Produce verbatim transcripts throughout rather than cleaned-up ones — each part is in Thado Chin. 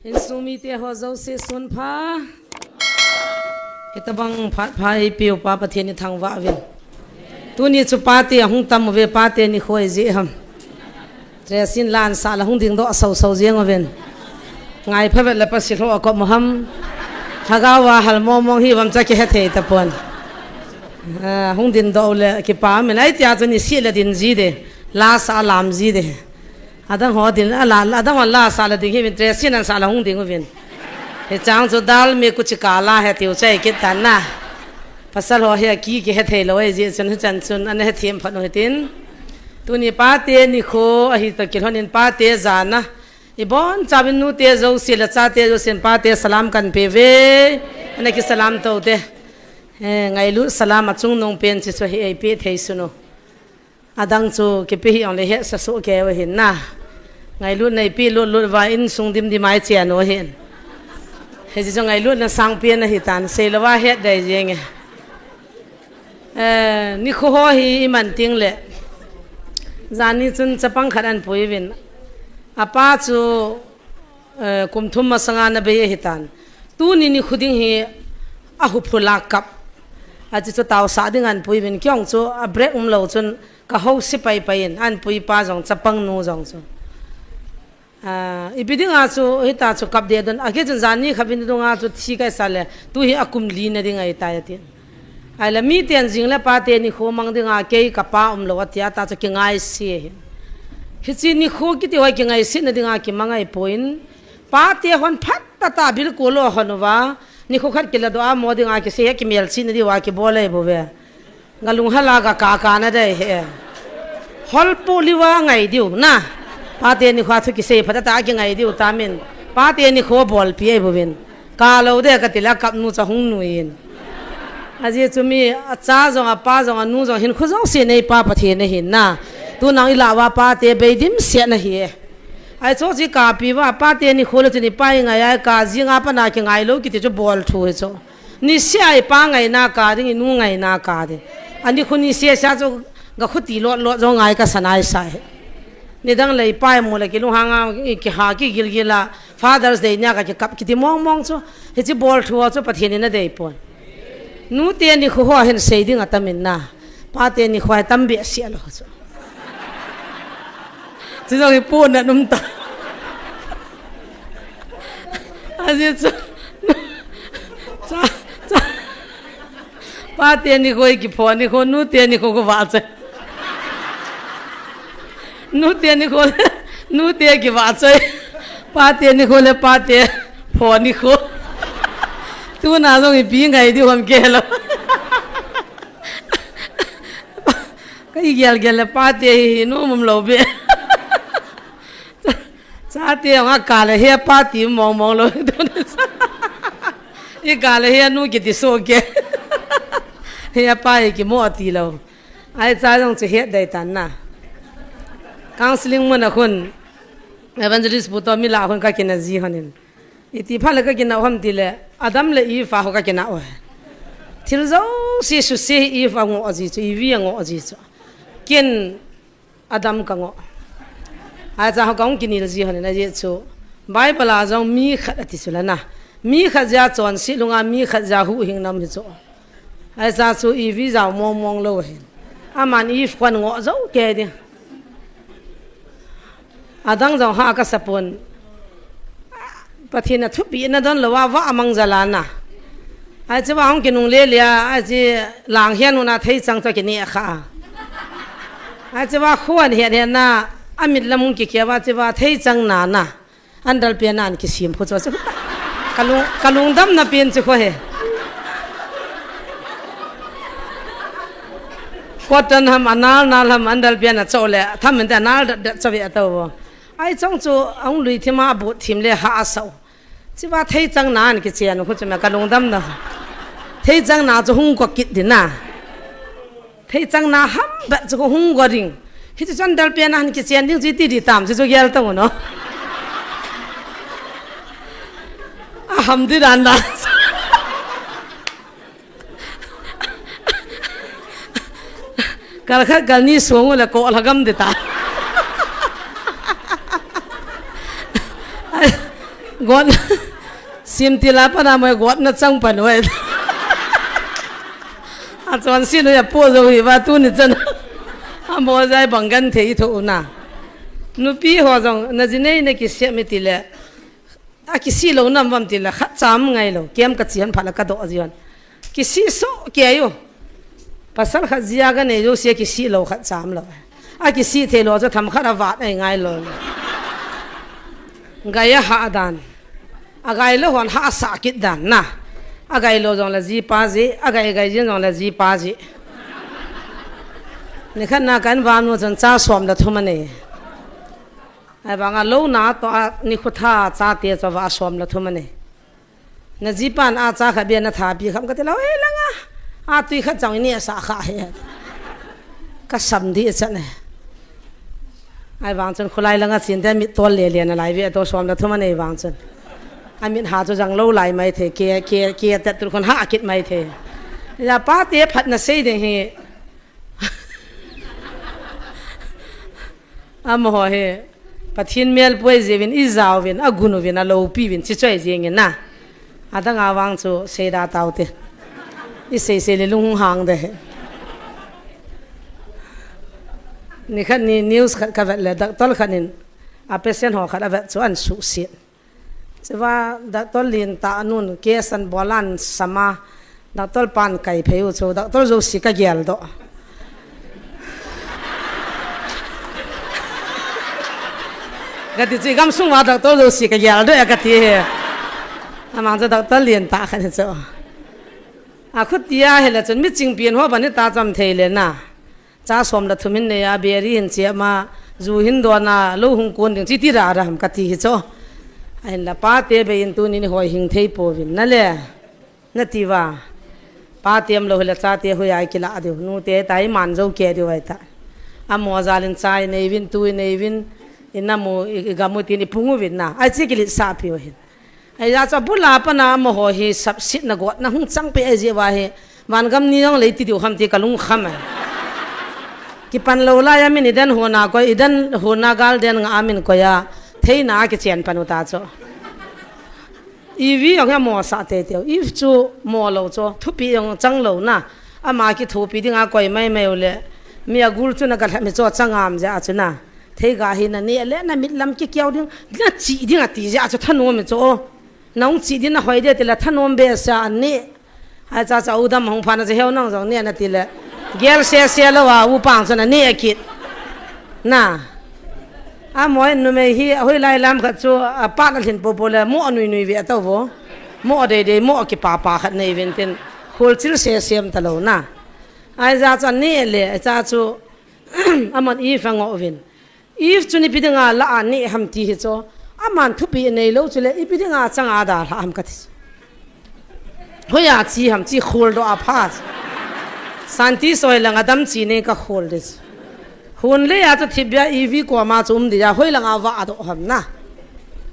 Insung mite ho jouse sun pha. Hitabang phat pha eipeu pa Pathen ithangvah uvin. Tuni chu pate ahung tam uve, pate nikho ahi jeh ham. Dress in la ansah le hung dingdoh soso jeng uvin. Ngai phavet le pasi lhoh a kop mo ham. Lhagao a hal mong mong hi bang cha kihe thei tapon. Ah, hung dingdoh le kipa min ai tia chu nisih le ding ji de. La sa lam ji de. Adang ho ding, ala, adang ho la sa la ding hi min dress in ansah la hung ding uvin. Hichang chu dal me kuchi kala he tiu chai kit tan na. Pasal ho hi aki kihe thei lou ahi jeh chun hichan chun ana hethem phat u hitin. Tuni pate nikho ahi toh kilhon in pate jana. Ibon chauvin nute jouse le chate jousen pate salam kahin pe uve. Ana kisalam tou te. Eh, ngailut salam achungnung pen chi chu hi eipeh thei sun u. Adang chu kipe hih jongle hetsah soh kei u ahin na. Ngailutna eipeh lut lut uva insung dimdim a ichen u ahin. Hiche chu ngailutna sangpen ahitan, seilou a het dai jeng e. Eh, nikho ho hi iman teng le. Janhi chun chapang khat ahin pui uvin. Apa chu Eh, kum thum masanga ana bei ahitan. Tuni nikho ding hi ahuphul a kap. Achi chu taosah ding ahin pui uvin, kei jong chu a break umlou chun ka house pai pai in ahin pui pa jong chapang nu jong chu. Ah, ipi dinga chu hita chu kap deh don. Akei chun janhi khat vin dunga chu thi kaisa le tu hi akum li na ding ahitai atin. Ahile miten jing le pate nikho mang dinga kei kapa umlou atia ta chu kingaise ahi. Hiche nikho kiti ho hi kingaisetna dinga kimang ahipon. Pate hon phat tah tah bilkol lou hon uva. Nikho khat kiladoh a mo dinga kisei hi kimelchihna diuva kibol ahi bouve. Galunghal a gakaka na dei he. Holpo liuva ngai diu na. Pate nikho a thu kisei phat tah tah a kingai diu tamin. Pate nikho bolpi ahi bouvin. Kalou de kati le akap nu chu ahung nuiyin. Ajeh chu mi acha jong, apa jong, anu jong, hinkho jouse neipa Pathen ahin na. Tunang ilah uva pate bei dimset nahi e. Ahi chu chi kapi uva pate nikho le chun ipa ingai a ka jinga pat a kingai lou kiti chu bolthu hi chu. Niseh a ipa ngaina ka ding, inu ngaina ka ding. Ani khu niseh seh chu gakhuti lot lot jong ngai kasa naisai. Nidang le ipa imu le kilunghang a, i kiha kigil gil a, Father's Day nia kakikap kiti mong mong chu. Hiche bolthu ho chu Pathen in adei pon. Nute nikho ho hin sei ding atam in na. Pate nikho hi tam behseh lou chu. Chu jong hi pon na um ta. Ajeh chu. Cha, cha. Pate nikho hi kipho nikho, nute nikho khu vahchoi. Nute nikho le, nute kivahchoi. Pate nikho le, pate pho nikho. Tuna jong ipi ngai diu ham kei lou. Ka igel gel le pate hi nom um lou be. Chate jong akap le hi apa ti mong mong lou. Ikap le hi anu kiti soh kei. Hi apa hi kimo ati lou. Ahi cha jong chu het dei tan na. Counseling mun a khun. Evangelist bu toh mi lah khun kakina ji honin. Iti phat le kakina u ham tile, Adam le Eve a ho kakina u ahi. Thil jouse suse hi Eve angoh ji chu, Eve angoh ji chu. Ken Adam kangoh. Ahi cha ho kahung kinel ji honin ajeh chu. Bible a jong mi khat ati chu la na. Mi khat jeh a chonset lung a mi khat jeh a huhhingna um hi chu. Ahi cha chu Eve jao mong mong lou ahin. Aman Eve khu angoh jou kei ding. Adang jong ha kasa pon. Pathen a thupeh na don lou a vah amang jal a na. Ahi chu va hung kinungle le a, ahi chu lang hian un a theichang chu kineh kha a. Ahi chu va khuan hian hian na, amit lam hung kikia va chu va theichang na na. Andal pen a an kisem khu chu chu. Kalung, kalungdam na pen chu khu he. Cotton ham anal nal ham andal pen a cho le, tham men te anal dat dat cho ve a to vo. Ahi chong chu ahung lui thim a, abut thim le ha asao. Chi va theichang na an kichen khu chu me kalungdam na. Theichang na chu hung ko kit ding na. Theichang na ham bat chu ko hung go ding. Hichu chan dal pen a han kichen ding chu iti di tam chu chu gel tong no. A ham di dan dan. Kal khat kal ni suang u le ko lhagam di ta. Got. Simtil a pat a mo got na chang pan uve. Achonset u apo jou hi uva tuni chan. Amo jai bang genthei tho u na. Nupi ho jong na jinei na kisem e tile. Akisih lou nam uvam tile khat cha um ngai lou. Kem kachi hon phat le kadoh ji hon. Kisih soh kei u. Pasal khat jia kanei jouse kisih lou khat cha um lou. Akisih thei lou chu themkhat avat ahi ngai lou. Gai ahah dan. Agai lou hon hahsa kit dan na. Agai lou jongle jipa jeh, agai gai jin jongle jipa jeh. Nikhat na ka in vanu chun cha som le thum anei. Ahivanga louna toh a nikho tha chate chu va som le thum anei. Na jipan a cha khat beh na thapi kham kati lou, "Ei langa, a tui khat chang ini asa kha he." Ka sam di chan e. Ahivang chun khulai langa chinte mit tol le le na lai ve to som le thum anei vang chun. Amit ha chu jang lou lai mai thei, ke, ke, ke tet tul khun ha kit mai thei. Ija pate phatna sei ding hi. Amaho hi Pathen mel poi jeh uvin, ijao uvin, agun uvin, aloupi uvin, chi choi jeng in na. Adang a vang chu seida tau te. Isei sei le lung hung hang de. Nikhat ni news khat kavet le, doctor khat in a patient ho khat avet chu ahin suhset. Chua doctor lentah nun case ahin bol a ahin sam a, doctor pan kai phei u chu, doctor jouse ka geldoh. Kati chu, i gamsung uva doctor jouse ka geldoh e kati hi. Amang chu doctor lentah khat hi chu. Akhuti a hile chun miching pen ho bani ta cham thei le na. Cha som le thum hin nei a, beri hin chep a, ju hin don a, lou hung kon ding, chi ti ra ra ham kati hi chu. Ahinla pate bei in tuni ni hoi hing thei pouvin na le. Nati uva. Pate umlou hile chate hoiya kilah diu. Nute ta iman jou kei diu ahi ta. Amo jal in cha inei uvin, tu inei uvin, inamu, i, igam u tin ipung uvin na. Ahi chi kiletsah piu hin. Ahijeh chu abul a pat a amaho hi sapsetna gotna hung chang peh ahijeh uva hi. Vangam ni jong lei ti diu ham ti kalung kham e. Kipan lou lai a min Eden hon a koi, Eden hon a gal den nga a min koi a. Theina a kichen pan u ta chu. Eve jong hi amo sah teitei u. Eve chu mo lou chu. Thupeh jong chang lou na. Ama kithopi ding a koi mai mai u le. Mi agul chu na galhep mi chu chang am jeh a chu na. Theiga hi na neh le na mit lam kikiau ding, na chih ding ati jeh a chu thanom mi chu o. Na hung chih ding na hoi de ti le thanom behseh a neh. Ahi cha cha u dam hung phat na chu heu nang jong neh na ti le. Gel sese lou a u pang chu na neh kit. Na. Amo in numei hi hoilai lam khat chu apat alhin popo le mo nui nui ve a tau vo. Mo dei dei mo kipa pa khat nei uvin tin. Kholchil sese um ta lou na. Ahi cha cha neh le cha chu aman Eve angoh uvin. Eve chun ipi dinga la a neh ham ti hi chu. Aman thupeh nei lou chule ipi dinga chang a dalha ham kati chu. Hoiya chi ham chi kholdoh a pha chu. Santi soi langa dam chi nei ka khol di chu. Hon lei a chu thipbeh a Eve koma chu um di a hoilang a vahdoh ham na.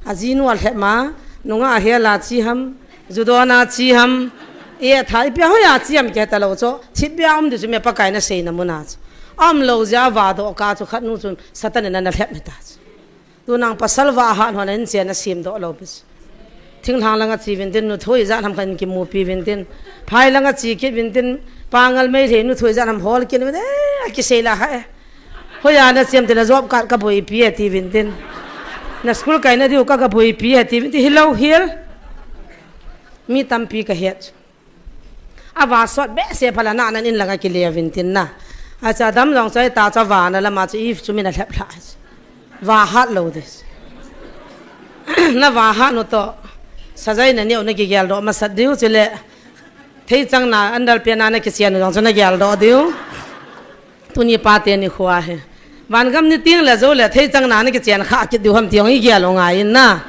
Ajinu alhep ma, nunga ahel a chi ham. Ju don a chi ham, e tha ipi a hoiya chi ham kiheta lou chu, thipbeh a um di chu mi Pakai na seina mun a chu. Aumlou jeh a vahdoh kah chu khat nu chun Satan in ana lhep mi ta chu. Tuna pasal vah hat hon in chen a semdoh lou pi chu. Thinglhang langa chi uvin tin, nu thoi ijat ham khat in kimupi uvin tin. Phai langa chi kit uvin tin, Pangal Meitei nu thoi ijat ham hol kit uvin, e, akisei la ha e. Hoiya na chem ti le job card ka boipi e ti uvin tin. Na school kaina diu ka ka boipi e ti uvin tin hilou hel. Mi tampi ka het. Ava sot behseh phala na nan in langa kile uvin tin na. Acha dam jong choi ta cha va na lama chu Eve chu min alhep lha. Vahat lou di. Na vahat nu toh. Sajai na neo na kigeldoh masat diu chule. Theichang na andal pe na na kichen jong chu na geldoh diu. Tuni pate nikho ahi. Vangam ni teng le jou le theichang na na kichen kha kit diu ham ti jong igel u ngai in na.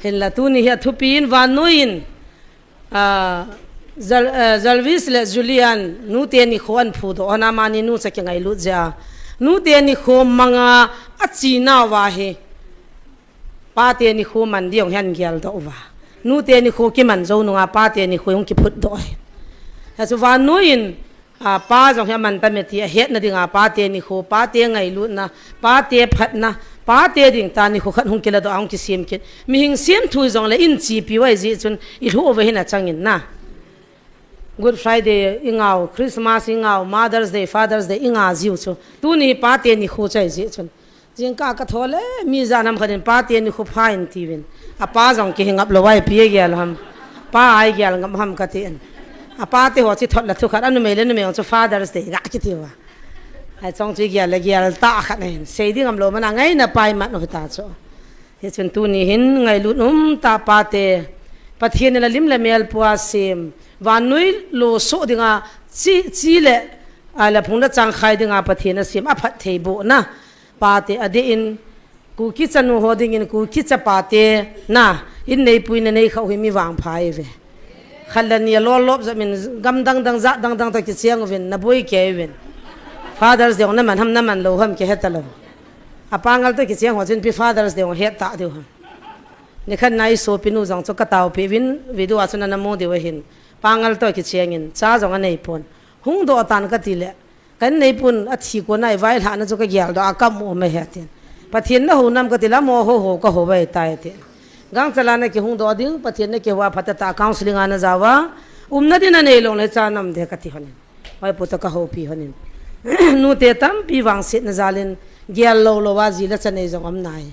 Hinla tuni hi athupi in vannoi in, ah, Jal-, ah, Jarvis le Julian nute nikho ahin phudoh hon amani nucha kingailut jeh a. Nute nikho manga achinau va hi. Pate nikho man ding jong hi ahin geldoh uva. Nute nikho kiman jou nunga pate nikho jong kiphutdoh ahi. Hichu vannoi in, a, pa jong hi aman tame ti ahetna dinga pate nikho, pate ngailutna, pate phatna, Pate ding tah nikho khat hung kiladoh a hung kisem kit. Mihing semthu jongle in chipi uva ijeh chun ilhuh uva hin achangin na. Good Friday ingau, Christmas ingau, Mother's Day, Father's Day inga jiu chu. Tuni hi pate nikho chu ijeh chun. Jingkah kathole, mi ijat ham khat in pate nikho pha in tiuvin. Apa jong kihe ngap lou a ipi agel ham. Pa a igel ngap ham katin. Apate ho chu thot le thu khat, anumei le numei chu Father's Day ga kiti uva. Hiche chu igel le gel tah khat ahin. Sei ding umlou man a ngaina pai mat u hita chu. Hichun tuni hin ngailut umtah pate. Pathen in alim le mel pua sem. Vannoi lo soh dinga chi, chi le, a, la phung la chang khai dinga Pathen asem. Aphattheibohna. Pate adeh in. Kuki chanu ho dingin Kuki chapa te na, in neipui na nei khah u hi mi vangpha ive. Khat le ni alol lop jep in gam dang dang jat dang dang toh kicheng uvin, naboi kei uvin. Father's Day jong naman ham naman lou ham kihe talou. Apangal toh kicheng ho chun ipi Father's Day jong het tah diu ham. Nikhat na isopinu jong chu kataopi uvin, video a chun ana mu diu ahin. Pangal toh kichengin, cha jong anei pon. Hungdoh tan kati le, Kan neipun athi kona ivailhahna chu kageldoh a, kamu um ahi atin. Pathen nahou nam kati le, amaho hou hou kahou ahitai atin. Gangchal a nakihungdoh ding, Pathen nakihou a phatah tah counseling a najao a, umna din anei lou le cha nam de kati lhonin. Hoipu toh kahoupi lhonin. Nute tampi vangsetna jal in gel lou lou a ji le cha nei jong um nai.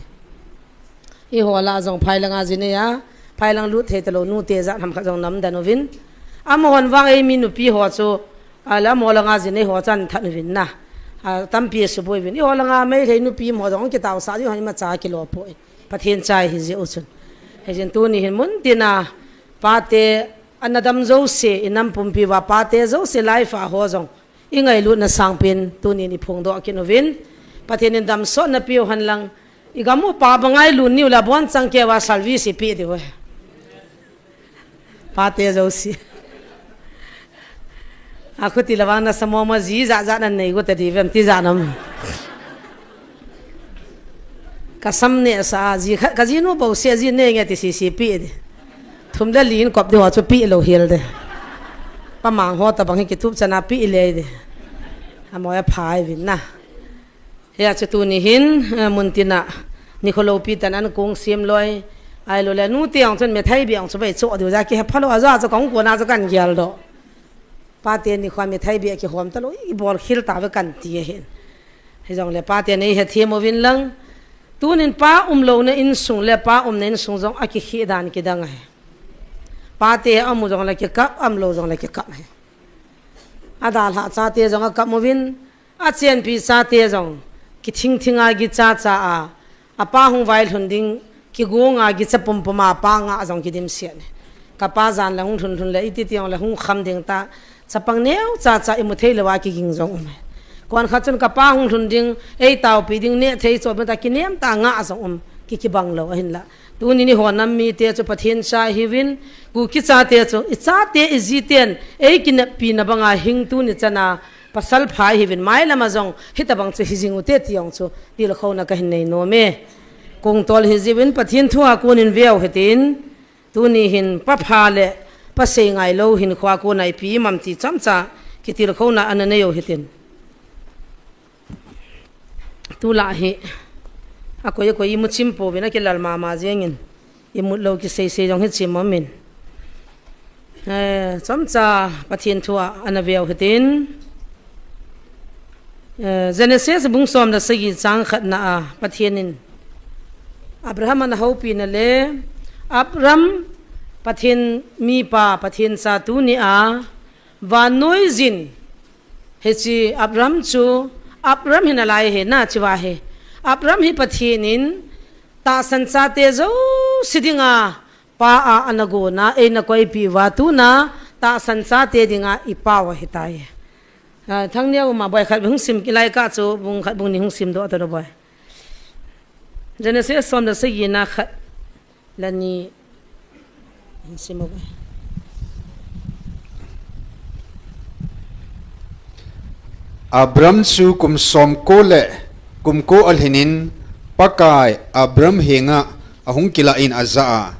Eiho lah jong phai langa ji nei a, phai lang lut thei talou nute jat ham khat jong na um den uvin. Amahon vang eimi nupi ho chu, a, la amaho langa ji nei ho chu ahin that uvin na. A, tampi asuboi uvin. Eiho langa Meitei nupi ho jong kitaosah diu ham imacha kilo poi. Pathen cha ihi jeh u chun. Hijeh in tuni hin mun tina pate ana dam jouse, inam pumpi uva pate jouse life a ho jong ingailutna sangpen tunin iphongdoh kit uvin. Pathen in damsotna peh u hen lang, igam upa banga ilun niu le abonchan keiva service ipeh diu ahi. Pate jouse. Akhuti le vang nasa mong mong ji jat jat nanei got tadi vem ti jat nam. Kasam neh sa a, ji khat, kajinu bou se, ji nei nge ti sese peh di. Thum le li in kop di ho chu peh lou hel di. Pamang ho tabang hi kitup chana peh le di. Amoi apha uvin na. Hia chu tuni hin, eh, mun tina. Nikho loupi tan an kong sem loi. Ahilou le nute jong chun mithai beh jong chu vei cho diu ja kihe phalou a ja chu kahung kona chu kahin geldoh. Pate nikho a mithai beh kihom talou, ibol khel tauve kahin ti ahin. Hijongle pate nei hethem uvin lang. Tunin pa umlouna insung le pa umna insung jong akikheh dan kidang ahi. Pate aum u jongle kikap, aumlou jongle kikap ahi. Adalhah chate jong akap uvin, Achenpi chate jong, kithing thing a gicha cha a, apa hung vailhun ding, kigong a gicha pum pum a apa ngah jong kidimset e. Kapa jan le hung lhun lhun le iti ti jong le hung kham ding ta, chapang neocha cha imu thei lou a kiging jong um e. Kon khat chun kapa hung lhun ding, eitaopi ding, neh thei chom ta kinem ta ngah jong um, ki kibang lou ahinla. Tuni ni ho nam mite chu Pathen cha ihiuvin, Kuki chate chu, ichate ijiten, eikineppi na banga hing tuni chana, Pasal pha ihiuvin mailam a jong, hitabang chu hijing ute ti jong chu, tilkhouna kahin nei nom e. Kong tol hijiuvin Pathen thu a konin veu hitin, tuni hin pa pha le pa sei ngailou hinkho a kona ipi imam ti chomcha, kitilkhouna ana nei u hitin. Tulai hi, akoi akoi imu chim pouvin akilal mama jengin. Imut lou kisei sei jong hi chim umin. Eh, chomcha Pathen thu a ana veu hitin. Eh, Genesis bung som le sagi chang khatna a Pathen in Abraham ana houpina le Abram Pathen mipa Pathen cha tuni a vannoi jin Hiche Abram chu, Abram hi nalai hi na chi uva hi. Abram hi Pathen in tahsan chate jouse dinga pa a ana gona, eina koipi uva tuna tahsan chate dinga ipau ahitai. Ah, Thangneo ma boi khat hung sim kilai ka chu, bung khat bung ni hung sim doh tano boi. Genesis som le sagi na khat. Lani, Abram chu kum somko le kum ko alhinin Pakai Abram henga ahung kilah in ajah a,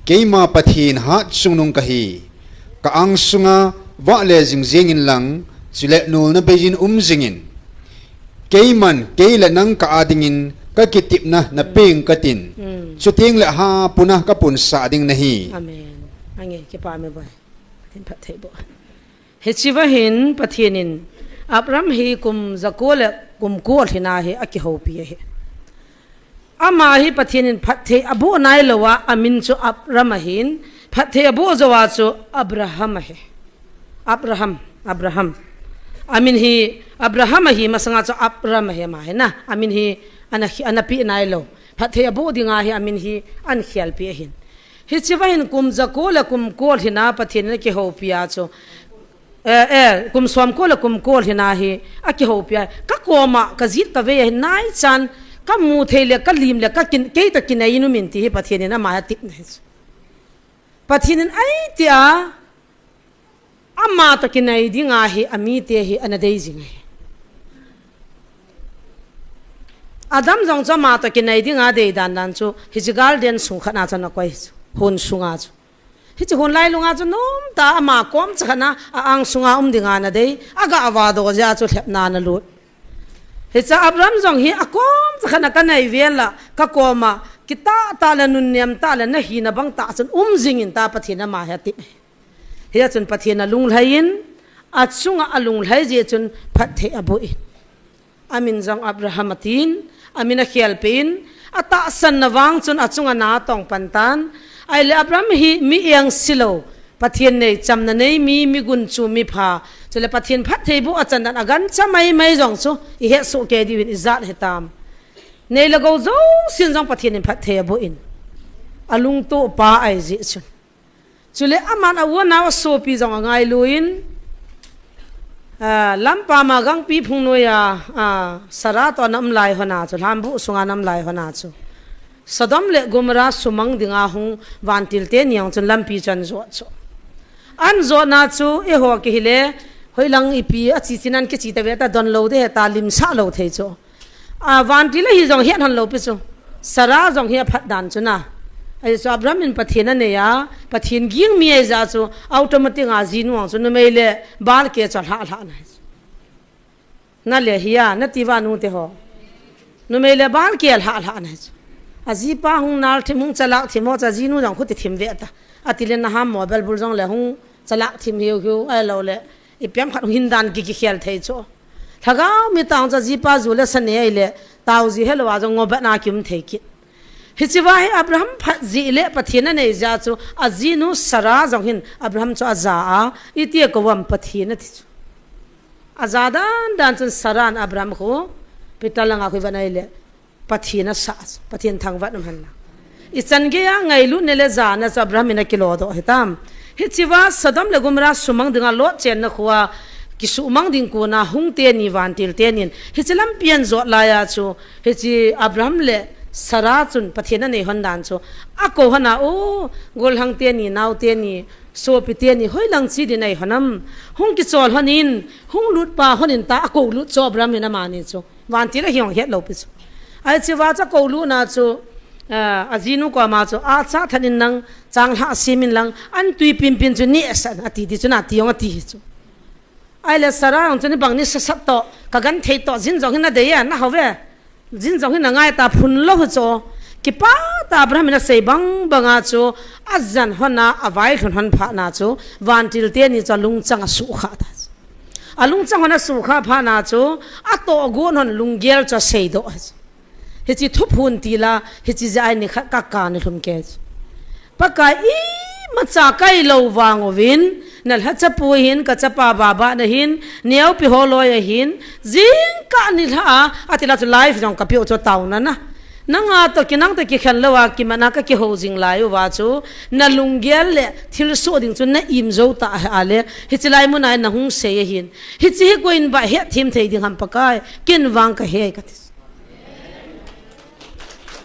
Keima Pathen hatchungnung kahi, ka angsunga vah le jing jengin lang, chule nolna beiyin um jingin. Keiman kei le nang ka adingin ka kitepna na peng ka tin. Chuteng le ha puna ka punsah ding nahi. Amen. Ange, kipa me boi. Pathen phatthei boh. Hiche va hin Pathen in Abram hi kum jako le kum ko lhina hi akihoupi ahi. Ama hi Pathen in phatthei aboh nailouva, amin chu Abram ahin, phatthei aboh jouva chu Abraham ahi. Abraham, Abraham. Amin hi Abraham ahi, masanga chu Abram ahi ama hi na. Amin hi ana khi-, ana peh nailou. Phatthei aboh dinga hi amin hi ahin khelpi ahin. Hiche va hin kum jako le kum ko lhina Pathen in akihoupi a chu. Eh, eh, kum som ko le kum ko lhina hi akihoupi a. Ka koma, ka jet ka vei a hin naichan, ka mu thei le, ka lim le, ka kin, kei toh kinai in um in ti hi Pathen in ama hi atepna ahi chu. Pathen in ahi tia, ama toh kinai dinga hi, amite hi, ana dei jing ahi. Adam jong chu ama toh kinai dinga dei dan dan chu, hiche garden sung khat na chu ana koi chu, hon sunga chu. Hiche hon lailunga chu nomtah a ama kom chakhat na a ang sunga um dinga ana dei, aga vado jeh a chu lhepna ana lut. Hiche Abraham jong hi akom chakhat na ka nai vel a, ka koma, kitah tah le nunnem tah le nahina bang tah chun um jing in tia Pathen in ama hi ati. Hia chun Pathen alunglhai in, achunga alunglhai jeh chun phatthei aboh in. Amin jong Abraham atin, amin akhelpeh in, atahsan na vang chun achunga na atong pan tan. Ahile Abraham hi mi engse lou, Pathen nei, chamna nei mi, mi gunchu, mi pha. Chule Pathen phatthei boh achan dan agancha maimai jong chu, ihet soh kei diuvin ijat hitam. Nei le gou jousen jong Pathen in phatthei aboh in. Alungtoh pa ahi jeh chun. Chule aman a u anao asopi jong angailu in, ah, lampam a gangpi phung noiya, ah, Sarah toh ana um lai hon a chu, lhambuh sunga ana um lai hon a chu, Sodom le Gomorrah sumang dinga hung vantil teni jong chun lampi chu ahin jot chu. Ahin jotna chu eiho kihile, hoilang ipi achi chin ahin kichi ta ve ta, donlou ding ahi ta, limsah lou thei chu. A, vantil ahi jong het hon lou pi chu. Sarah jong hi aphat dan chu na. Ahi chu Abraham in Pathen anei a, Pathen ging mi ahi jeh chu automatic a ajinu ang chu numei le balke chu alhah lhah na ahi chu. Na le hi a, nati uva nute ho. Numei le balke alhah lhah na ahi chu. Ajipa hung nal thim, hung chalak thim ho chu ajinu jong khuti thim ve ta. Ati le naham mo, bel bul jong le hung chalak thim hiu hiu, ahilou le. Ipi ham khat hung hin dan ki, kikhel thei chu. Lhagao mi tah chu ajipa ju le sa nei le, tao ji helou a jong ngobatna kium thei kit. Hiche va hi Abraham phat jeh le Pathen anei jeh chu, ajinu Sarah jong hin Abraham chu aja a, iti a kou ham Pathen ati chu. Aja dan dan chun Sarah in Abraham khu, Peter langa khu iva nai le, Pathen asah, Pathen thangvah um hen lang. Ichan geiya ngailutna le jana chu Abraham in akilodoh hitam. Hiche va Sodom le Gomorrah sumang dinga Lot chenna khoa kisumang ding kona hung teni vantil tenin. Hiche lampi ahin jot laiya chu, hiche Abraham le Sarah chun Pathen anei hon dan chu. Akou hon a, o, gollhang teni, nao teni, sopi teni, hoilang chi din nei hon ham. Hung kichol hon in, hung lut pa hon in tia akou lut chu Abraham in amani chu. Vantil ahi jong het lou pi chu. Ahi chu va chu akou lutna chu, ah, ajinu koma chu, acha that in lang, changlhah sem in lang, an tui pimpin chu nehsah in ati di chu na, ati jong ati hi chu. Ahile Sarah jong chu ni bang ni sasat toh, ka genthei toh, jin jong hin nadei a, nahao ve. Jin jong hin nangai ta phun lou hi chu. Kipah tah Abraham in asei bang banga chu, ajan hon a, availhun hon phat na chu, vantil teni chu alungchang asukha ta chu. Alungchang hon asukha phat na chu, atohgon hon lunggel chu aseidoh ahi chu. Hiche thuphon tila, hiche jeh a nikhat ka, ka nilhum kei chu. Pakai imacha kailou vang uvin, nalhachapu hin, kachapa baba nahin, neopi holoi ahin, jingkah nilhah a, atila chu life jong kapeh u chu taona na. Nanga toh kinang toh kikhen louva, kiman a kakihou jing lai uva chu, nalunggel le thilsoh ding chu na-im jou ta ahile, hiche lai muna nahung sei ahin. Hiche hi koiyin ba hetthem thei ding ham Pakai, ken vang kahe kati.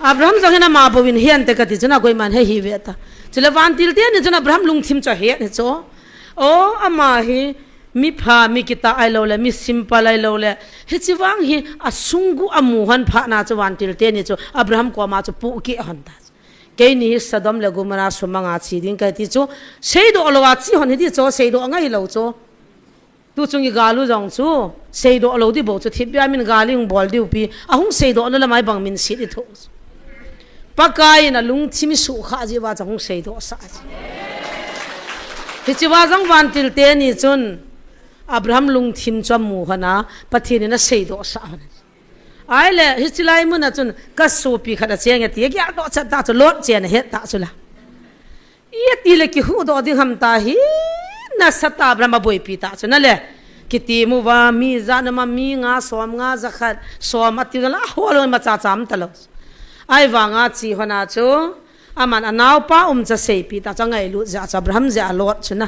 Abraham jong hin ama bouvin hinte kati chun a koiman he hi ve ta. Chule vantil teni chun Abraham lungthim chu ahet hi chu. O, ama hi mi pha, mi kitah ahilou le, mi simple ahilou le. Hiche vang hi asunggu amu hon phat na chu vantil teni chu Abraham koma chu pohkeh hon ta. Keini hi Sodom le Gomorrah sumanga che ding kahi ti chu. Seidoh louva che hon hi ti chu, seidoh angai lou chu. Tu chung i gal u jong chu, seidoh lou di bou chu, thipbeh a min gal i hung bol diu pi, a hung seidoh na lam a i bang min sit i thoh. Pakai in a lungthim i suhkhah jeh uva chu a hung seidoh sah a chu. Hiche uva jong vantil teni chun, Abraham lungthim chu a mu hon a, Pathen in a seidoh sah hon. Ahile, hiche lai mun a chun, ka sopi khat a cheng e ti, a geldoh chet ta chu, Lot chen a het ta chu la. Iti le kihuhdoh ding ham ta hi, nasatah a Abraham a boipi ta chu na le. Kiti mu uva, mi ja na ma mi nga, som nga, ja khat, som a ti la, a hol ma cha cham ta lou. Ahivang a chi hon a chu, aman a naopa um cha seipi ta chu a ngailut jeh a chu Abraham jeh a Lot chu na.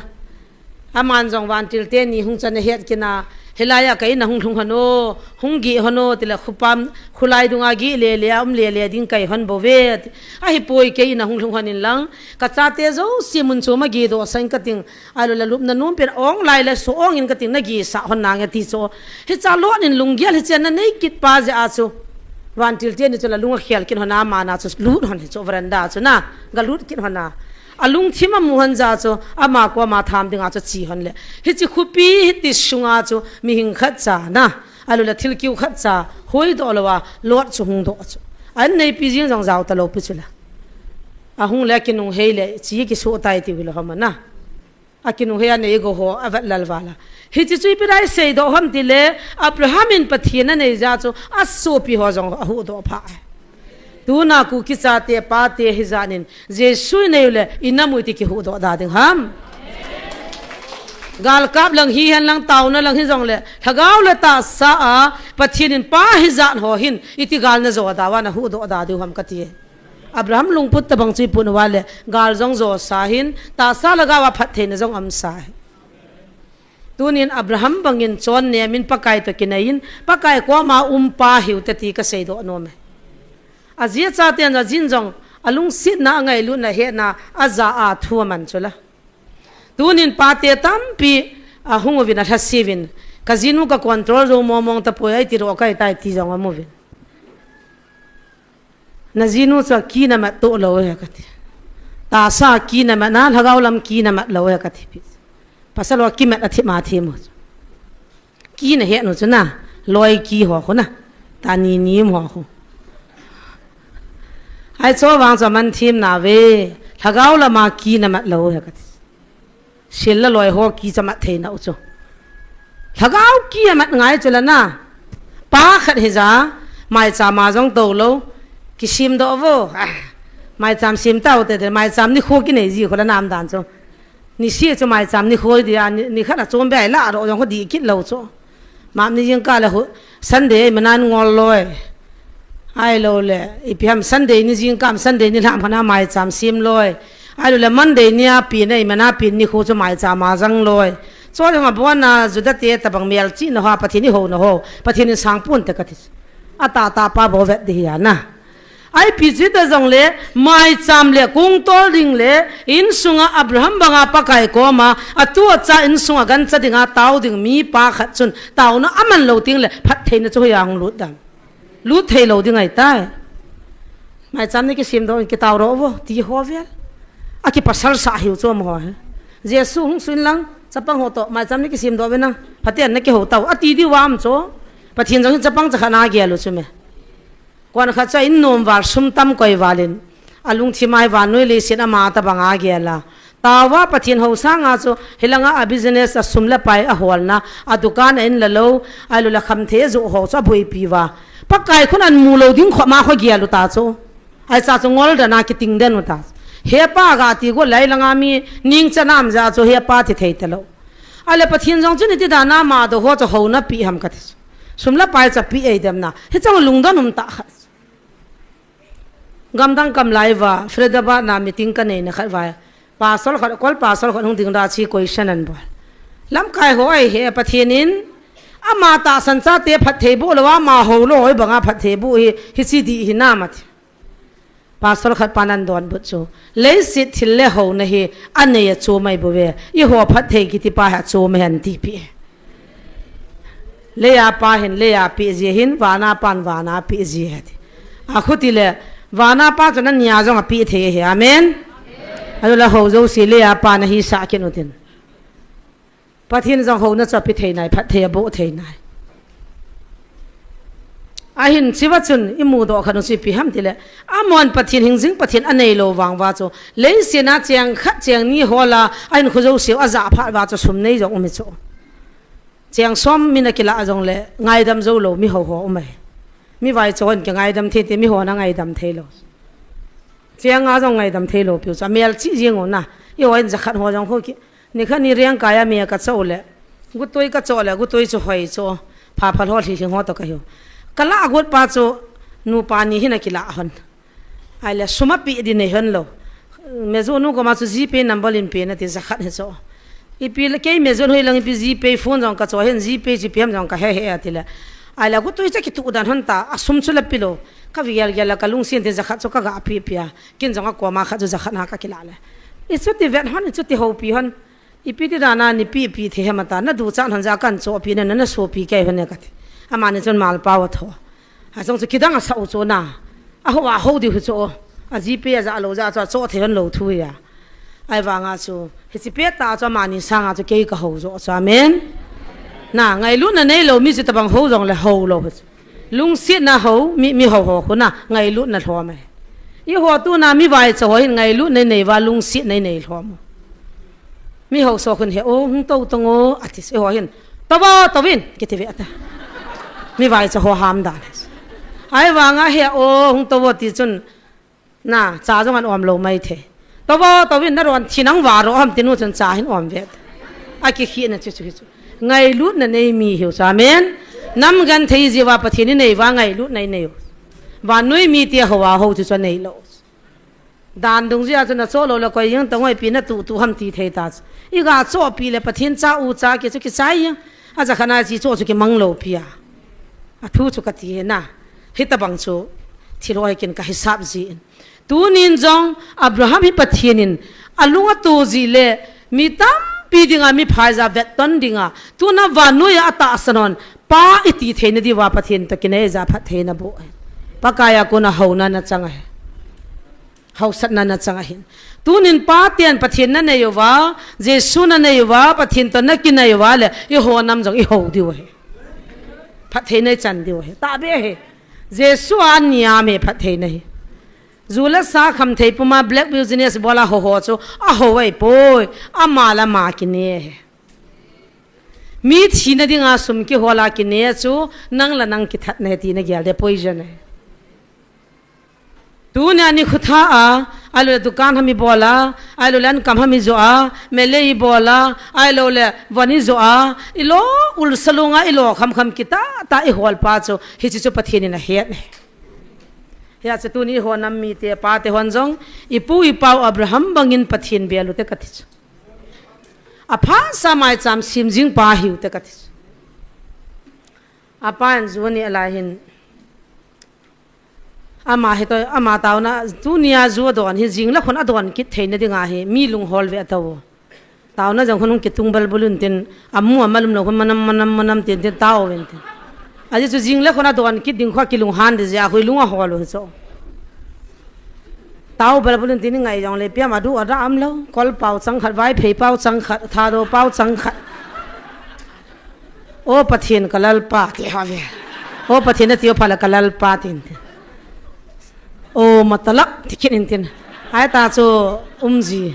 Aman jong vantil teni hung chan a het kit na, hilai a ka in a hung lhung hon o, hung geh hon o, ti le khupam, khulai dung a geh le le a, um le le ding kai hon bou ve, ti. Ahipoi kei in a hung lhung hon in lang, ka chate jouse mun chom a geh doh sah in ka ting, ahilou le lupna nom pen ong lai le so ong in ka ting na geh sah hon nange ti chu. Hiche a Lot in lunggel hiche a na nei kit pa jeh a chu. Vantil teni chu la lung a khel kit hon a, aman a chu lut hon hi chu veranda chu na, ga lut kit hon a. A lungthim a mu hon jeh a chu, ama koma tham ding a chu chi hon le. Hiche khopi hiti sung a chu, mihing khat cha na, ahilou le thil kiu khat cha, huhdoh lou a, Lot chu hung doh chu. An neipi jing jong jao ta lou pi chu la. A hung le kinunghei le, chi kisoh tai ti u le hom a na. A kinunghei a nei go ho, a vet lal val a. Hiche chu ipi dai seidoh ham ti le, Abraham in Pathen a nei jeh a chu, a sopi ho jong a huhdoh pha e. Tuna Kuki chate, pate hijat in, Jesu i nei u le, i nam u iti kihuhdoh da ding ham. Galkap lang hi hen lang taona lang hi jong le, lhagao le tahsa a, Pathen in pa hijat ho hin, iti gal na jo da uva na huhdoh da diu ham ka ti e. Abraham lungput tabang chu i pun uva le, gal jong jo sa hin, tahsa lhagao a phattheina jong um sa hi. Tunin Abraham bangin chonnem in Pakai toh kinai in, Pakai koma um pa hiu te ti ka seidoh nom e. A ji a chaten a jin jong, a lungsetna, a ngailutna, hetna, a ja a thu a man chu la. Tunin pate tampi, a hung uvin a lhase uvin, ka jinu ka control jou mong mong tapoi, a iti ro ka i tai ti jong a mu uvin. Na jinu chu a ki na mat toh lou e ka ti. Tahsa ki na mat na, lhagao lam ki na mat lou e ka ti pi. Pasal ho ki mat a thi ma thi mo. Ki na he nu chu na, loi ki ho khu na, ta ni ni mo khu. Ai chu vang chu man thim na ve, lhagao lam a ki na mat lou e ka ti. Sil le loi ho ki cha mat thei nau chu. Lhagao ki a mat ngai chu la na. Pa khat hi ja, maicham a jong tou lou. Kisim doh vo. Ah, maicham sim tau te te, maicham nikho kinei ji kho la nam dan chu. Nisi chu maicham nikho di a, ni, ni khat a chom be a la ro jong kho di kit lou chu. Map ni jingkah le khu, Sunday manan ngol loi. Ahilou le, ipi ham Sunday ni jingkah, Sunday ni lham khana maicham sim loi. Ahilou le Monday ni a pi na, i mana pi ni khu chu maicham a jang loi. Chu jong a bon a Juda te tabang mel chi na ho, Pathen i ho na ho. Pathen in sang pon te ka ti. A ta ta pa bo vet di hi a na. Ai pi chu ta jong le, maicham le kung tol ding le, insunga Abraham banga Pakai koma, a tu a cha insunga gancha dinga tao ding mi pa khat chun, taona a man lou ting le, phattheina chu hoi a hung lut dan. Lut thei lou ding ai tai. Maicham ni kisim doh in kitao ro vo, ti ho vel. A kipasal sa hiu chu mo ho he. Jesu hung sun lang, chapang ho toh, maicham ni kisim doh ve na, phaten na kiho tau, a ti di vam chu. Pathen jong hin chapang cha khat na gel u chu me. Kon khat chu a in nom val sum tam koi val in, a lungthim a hi vannoi leiset ama tabang a gel a. Tao va Pathen ho sanga chu, hilanga a business a sum le pai a holna, a dukan a in la lou, ahilou le khamthei a joh ho chu a boipi uva. Pakai khun an mu lou ding khop ma kho gel u ta chu. Ai cha chu ngol dan a kiting den u ta. He pa ga ti go lai langa mi ning cha nam ja chu he pa thi thei ta lou. Ahile Pathen jong chun iti dan a ama doh ho chu ho na pi ham ka ti chu. Sum le pai cha pi ei dem na. Hiche lungdon um ta kha. Gamdang kam lai uva, Faridabad na meeting ka nei na khat uva. Pastor khat, kol pastor khat hung ding da chi question an bol. Lamkai ho ai he Pathen in, ama tahsan chate phatthei boh lou a, ama ho lou hoi banga phatthei boh hi, hichi di hi nam a ti. Pastor khat pan an donbut chu, leiset thil le ho na hi, a nei a chu mai bou ve, i ho phatthei kiti pa hi a chu mai han ti pi. Lei a pa hin, lei a pe ji hin, van a pan, van a pe ji hi ti. A khuti le, van a pa chu na nia jong a pe thei hi. Amen. Ajo la ho jouse lei a pa na hi sa kin u tin. Pathen jong houna chu ape thei nai, phatthei aboh thei nai. Ahin hichea chun imudoh khat u chu ipi ham tile, amahon Pathen hingjing Pathen anei lou vang uva chu, leiset a cheng khat cheng ni hol a, ahinkho jouse u ajah phat uva chu sum nei jong um hi chu. Cheng som min akilah jongle ngaidam jou lou miho ho um ahi. Mi vaicha hon kingaidam thei te, mihon angaidam thei lou. Cheng nga jong ngaidam thei lou piu chu, amel chih jeng u na. Eiho hin jakhat ho jong khu ki, nikhat ni rengkai a meh kachoh le, gutoi kachoh le, gutoi chu hoi chu, phaphal ho lhi lhing ho toh kahiu. Kalah got pa chu, nupa ni hin akilah hon. Ahile sum ape ding nei hon lou. Meijonu koma chu GPay number in pe nati, jakhat hi chu. Ipi le kei meijonu hilang ipi GPay phone jong kachoh hin, GPay chu ipi ham jong kahe hih e atile. Ahile gutoi chu kituh dan hon ta, asum chu la pe lou. Kagel gel a kalungset in tin jakhat chu kaga pe pe a. Ken jong akoma khat chu jakhat na kakilah le. Ichuti vet hon, ichuti houpi hon. Ipi ti dan a neipe pe thei ham ati, naduchat hon jeh a kahin chohpeh na, nasopi kei hon e kati. Amani chun malpao atho. Ajong chu kidang asah u chu na. Ahou ahou diu hi chu. A GPay ajah lou jeh a chu achoh thei hon lou thu hi a. Ahivanga chu, hiche pet a chu amani sanga chu kei kahou joh chu, amen. Na, ngailutna neilou mi chu tobang hou jongle hou lou hi chu. Lungsetna hou, mi, mi hou ho khu na, ngailutna lhom e. Eiho tuna mi vaicha ho hin ngailutna inei uva, lungsetna inei lhom u. Mi housa khun he, o, hung tou tang o, ati, eiho hin, tou vo, tou vin, kiti ve ata. Mi vaicha ho ham dan. Ahivanga he, o, hung tou vo ti chun, na, cha jong ahin om lou maithei. Tou vo, tou vin, na ron thi nang va ro ham ti nu chun cha ahin om ve. Akikhehna chu chu hi chu. Ngailutna nei mi hiu chu, amen. Nam genthei jeh uva Pathen inei uva ngailutna inei u. Vannoi mite hou a hou chu chu anei lou. Dan dungjui a chu nachoh lou le koi jeng tang o, ipi natu tu ham ti thei ta chu. Iga chohpeh le Pathen cha u cha kei chu kichai jeng. Ajakhat na chi choh chu kimang lou pi a. Athu chu kati hi na. Hitobang chu thil ho hi ken kahisap jin. Tunin jong Abraham hi Pathen in alung ato jeh le mi tampi dinga mi phaija vetton dinga, tuna vannoi a atahsan hon, pa iti theina diuva Pathen toh kinai jeh a phatthei naboh ahi. Pakai a kona houna nachang ahi. Hausatna nachang ahin. Tunin paten Pathen nanei uva, Jesu nanei uva, Pathen toh nakinai uva le, eiho nam jong ihou diu ahi. Phattheina ichan diu ahi. Tahbeh ahi. Jesu a ania me phattheina hi. Ju le sa khamthei puma black business bol a ho ho chu ahou ahipoi, ama le ama kine ahi. Mi thina dinga sum kihol a kine chu nang le nang kithat nahi ti nagel de, poison ahi. Tunia nikho tha a, ahilou le dukan ham ibol a, ahilou le ankam ham ijoh a, melei ibol a, ahilou le von ijoh a, ilo ulsa lunga ilo khamkham kitah tah ihol pa chu, hiche chu Pathen in ahet ahi. Hijeh chun tuni eiho nam mite, pate hon jong, ipu ipau Abraham bangin Pathen bel ute kati chu. Aphatsa maicham sem jing pa hiute kati chu. Apa in ju aneh lai hin. Ama hi toh, ama taona, tunia ju adon hi jing le khun adon kit theina dinga hi, mi lunghol ve atao. Taona jong khun hung kitung balbul untin, amu amalum lou khun manam, manam, manam tin tin tao untin. Ajeh chu jing le khun adon kit ding khu akilunghan ding jeh a khu lung ahol u hi chu. Tao balbul untin ngai jongle ipi ham adu ada umlou, kol pao chang khat, Vaiphei pao chang khat, Thadou pao chang khat. O Pathen ka Lalpa, ti hou ve. O Pathen nati o pha le ka Lalpa tin tin. O matalap, ti kit in tin. Ahita chu umji.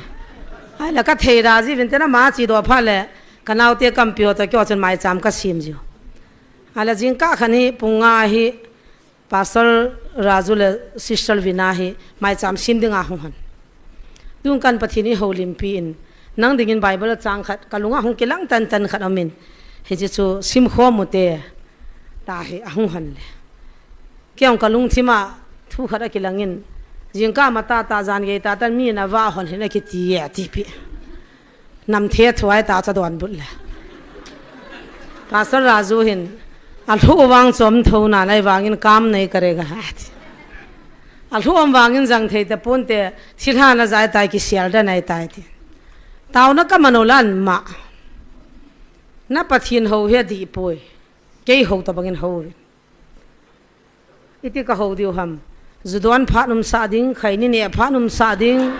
Ahile kathei da ji uvin tin ama chedoh phat le, kanaote kampi ho toh keiho chun maicham kasem jiu. Ahile jingkah khat hi pung nga hi, Pastor Raju le Sister Vina hi maicham sem dinga hung hon. Tun kan Pathen in houlimpi in, nang dingin Bible achang khat, kalunga hung kilang tantan khat aumin, hiche chu simkhom ute, tia hi ahung hon le. Kei jong kalungthim a thu khat akilangin, jingkah matah tah jan gei tah tah mi in avah hon hin akiti e, ati pi. Namthe thuai ta cha donbut le. Pastor Raju hin, alhuh vang chom tho nalai vangin kam nahi karega ati. Alhuh um vangin jang thei taponte, thilha najai tai, kisel da nai tai ti. Taona kaman u lan ma. Na Pathen hou hi adih poi. Kei hou tobangin hou. Iti kahou diu ham. Ju don phat umsah ding, khaini neh phat umsah ding.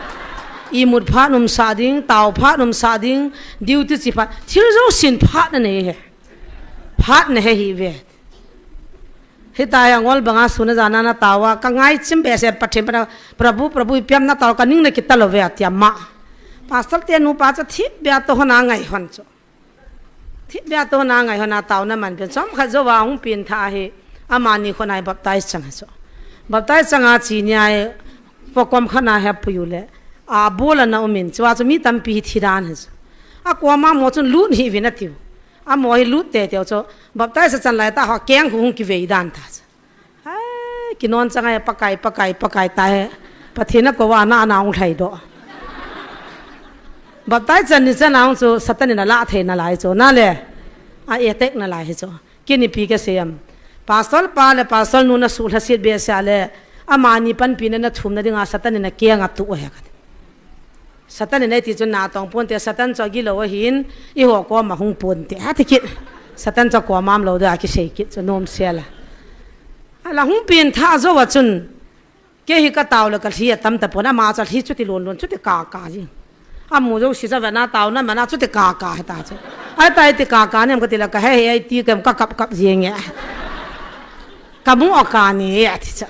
Imut phat umsah ding, tao phat umsah ding, duty chi phat, thil jousen phat nanei e. Phat nahe hih uve. Hitia ngol banga sun a jan a natao a, kangai chim behseh, Pathen, Prabhu, Prabhu, ipi ham natao, kaning nakita lou uve, atia ama. Pastor te nupa chu thipbeh a toh hon angai hon chu. Thipbeh a toh hon angai hon a taona man pen. Chomkhat jouva hung pengthah hi, amani khonai baptize chang ahi chu. Baptize chang a chini a, vokom khat na hi apui u le, abul a ana um in, chua chu mi tampi hi thi dan ahi chu. Akoma mo chun lut hih uvin atiu. Amo hi lut teitei u chu, baptize achan lai tah ho keng khu hung kivei dan ta chu. Ai, kinon chang ahi, Pakai, Pakai, Pakai, tai he. Pathen akou a ana, ana hung lhai doh. Baptize chan ni chan a hung chu Satan in alah thei nalai chu, nale. A attack nalai hi chu. Ken ipi kasei em. Pastor pa le pastor nu nasuh lhaset behseh le, amani panpina nathum na dinga Satan in akeng atuh ahi kati. Satan in eiti chun natong ponte, Satan chu agilou ahin, eiho koma hung ponte, ati kit. Satan chu koma umlou dia kisei kit chu nom sel a. Alah hung pengthah jouva chun, kei hi katao le kalhi atam tapon, ama chu alhi chuti lon lon, chuti kaka jing. Amu jouse chu avet na taona man a chuti kaka hita chu. Ahitai ti kaka nem kati le kahe he, aiti kem kakap kap jing e. Kamu a kani e ati chu.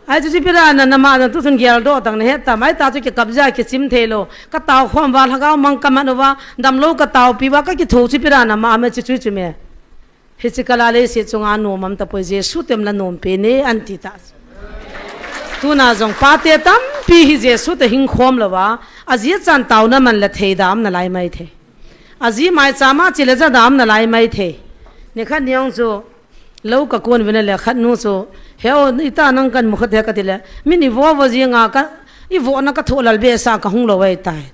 Ahi chu chu ipi dan a nama jong tuchun geldoh tang nahet tam. Ahita chu kikap jeh a kichim thei lou. Katao khom uva, lhagao mang kaman uva, damlou kataopi uva, kakitho chu ipi dan a ama me chu chu chu me. Hiche kal a leiset chunga nom um tapoi, Jesu tem la nom pen e, anti ta. Tuna jong pate tampi hi Jesu toh hing khom louva, aji achan taona man le thei da um nalai maithei. Aji maicham a che le ja da um nalai maithei. Nikhat ni ong chu, lou kakon uvin le khat nu chu, "He o, ita nang kamu khat he," kati le, "Min ivo vo jing a ka, ivo na kathoh lal behseh a kahung lou ahitai.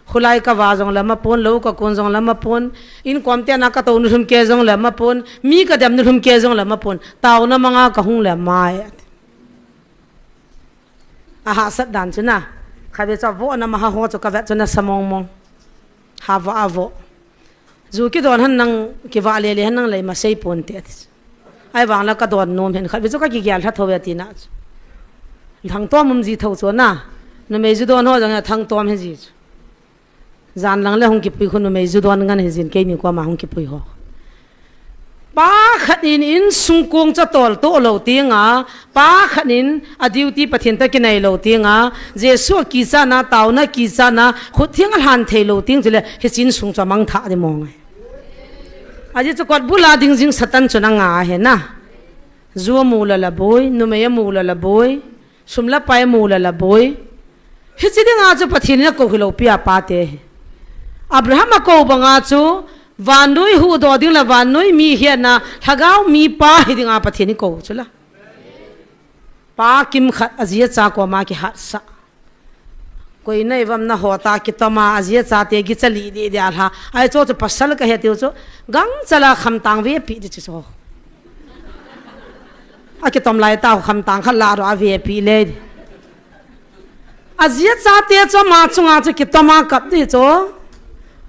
Khulai kava jong le ama pon, lou kakon jong le ama pon, inkom tena katou nilhum kei jong le ama pon, mi kadem nilhum kei jong le ama pon, taona manga kahung le ama e." Ahahsat dan chu na, khatvei chu avo na ama ha ho chu kavet chu nasa mong mong. Hava avo. Ju kidon hen nang, kivah lele hen nang lei ma sei ponte ati chu. Ahivang la kadon nom hen, khatvei chu kakigel lha tho ve tina chu. Thangtom um ji tho chu na. Numei ju don ho jong thangtom hi ji chu. Jan lang le hung kipui khu numei ju don ngan hi jin, keini koma hung kipui ho. Pa khat in insung kong chu toltoh lou teng a, pa khat in a duty Pathen toh kinai lou teng a, Jesu a kichat na, taona kichat na, khut theng a lhan thei lou teng chule, hiche insung chu amangthah di mong e. Ajeh chu kot bul a ding jing Satan chun anga ahi na. Ju amu le la boi, numei amu le la boi, sum le pai amu le la boi. Hiche dinga chu Pathen in akou hilou pi a pate hi. Abraham akou banga chu, vannoi huhdoh ding le vannoi mi hetna, lhagao mipa hi dinga Pathen in akou chu la. Pa kimkhat aji acha koma kihatsah. Koi nai uvam naho ta kitom a, aji achate kicha lih lih dia lha. Ahi chu chu pasal kahi tiu chu, gangchal a khamtang vepi di chu chu. Akitom lai tah khamtang khat la ro avepi le. Aji achate chu ama chunga chu kitom a kap di chu.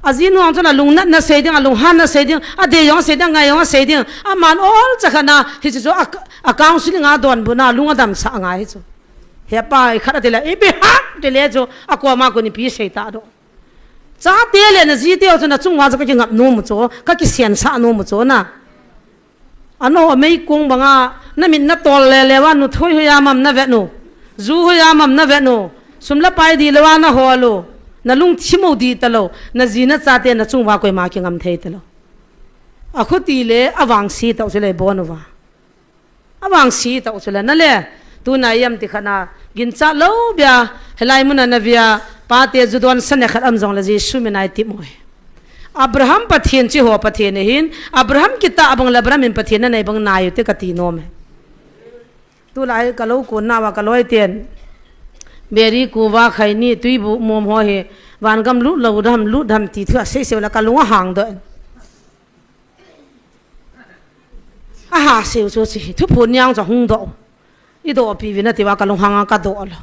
Ajinu ang chun alungnatna sei ding, alunghanna sei ding, adei jong sei ding, angai jong sei ding. Aman olcha khat na, hiche chu a, a counseling a donbutna, alung adamsah angai hi chu. He pa, ikhat ati le, ipi ham, ti le chu, akoma kon ipi sei ta doh. Chate le najite ho chu nachung uva chu kakingap nom u chu, kakisensah nom u chu na. Ano meikong banga, namit natol le le uva, nu thoi hoiya um am navet u. Ju hoiya um am navet u. Sum le pai dihlou a nahol u. Nalungthim u dih talou. Naji nachate nachung uva koima kingam thei talou. Akhuti le avangse tah u chu le bon uva. Avangse tah u chu le na le. Tuna ipi ham ti khat na, ginchat lou bia, hilai mun a navia, pate ju don sa ne khat um jongle Jesu min a itep u hi. Abraham Pathen chu eiho Pathen ahin, Abraham kitah bang le Abraham in Pathen nanei bang nai u te kati nom e. Tulai kalou konna uva kaloi ten. Beri kuva khaini tuibu mom ho hi, vangam lut lou dam, lut dam ti thu asei sei u le kalung ahang doh. Aha, seiu chu chi, thuphon niang chu hung doh. Idoh pi uvin ati uva kalunghang a kadoh lou.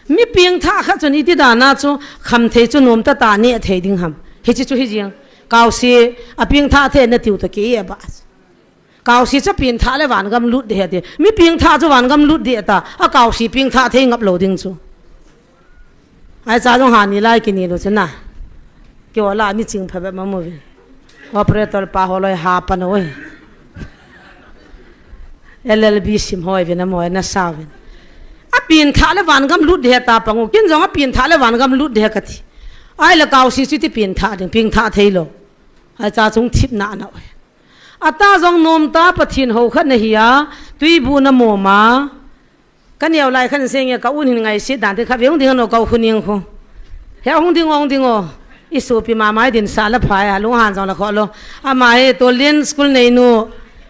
Mi pengthah khat chun iti dan a chu khamthei chu nom tah tah neh thei ding ham. Hiche chu hi jing. Kaose, apengthah thei natiu toh kei aba. Kaosi chu pengthah le vangam lut ding ahi ti. Mi pengthah chu vangam lut ding ata. A kaosi pengthah thei ngap lou ding chu. Ai cha jong ha ni lai kini lou chu na. Kei ho la mi ching pha be ma mo ve. Operator pa ho loi ha pa no ve. L L B sim hoi ve na mo na sa ve. A pengthah le vangam lut ding ahi ta pang u. Kin jong a pengthah le vangam lut ding ahi ka ti. Ai le kaosi chu ti pengthah ding, pengthah thei lou. Ai cha chung thip na na ve. Ata jong nom ta Pathen hou khat na hi a, tui bu na mo ma. Ka neo lai khan seng e, ka un hin ngai sit dan te kha ve hung ding ano ka u khu ning khu. He hung ding, hung ding o. I sopi ma mai din sa la phai a, lung han jong la kho lou. Ama hi Tolin school nei nu.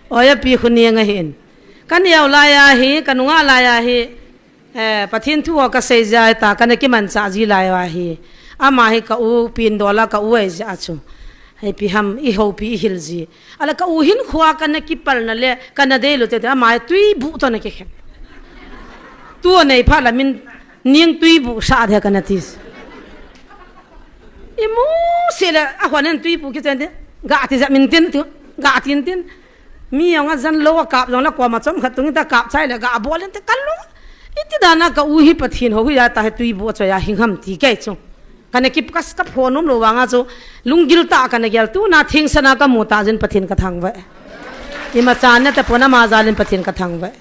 Oya pi khu ning a hin. Ka neo lai a hi, ka nunga lai a hi. Eh, Pathen thu ho ka sei jia ta, ka na kimanchah ji lai a hi. Ama hi ka u pin dola ka u ai jia chu. Hei pi ham, i houpi i hil ji. Ala ka u hin khua ka na kipal na le, ka na dei lou te te, ama tui bu to na kikhen. Tu nei pha la min ning tui bu sa de ka na ti. I mu se le, a hua nen tui bu ki chen de. Ga ti ja min tin tu, ga tin tin. Mi jong a jan lou a kap jong la koma chom khat tung ta kap chai le ga bol in te ka lung. Iti dana ka u hi Pathen hou hi a ta he tui bu a choi a hing ham ti kei chu. Ka na kip kas ka pho nom lou vanga chu lunggil ta ka na gel tu na thing sana ka mu ta jin Pathen ka thangvah. Ima chan na ta pona ma jalin Pathen ka thangvah.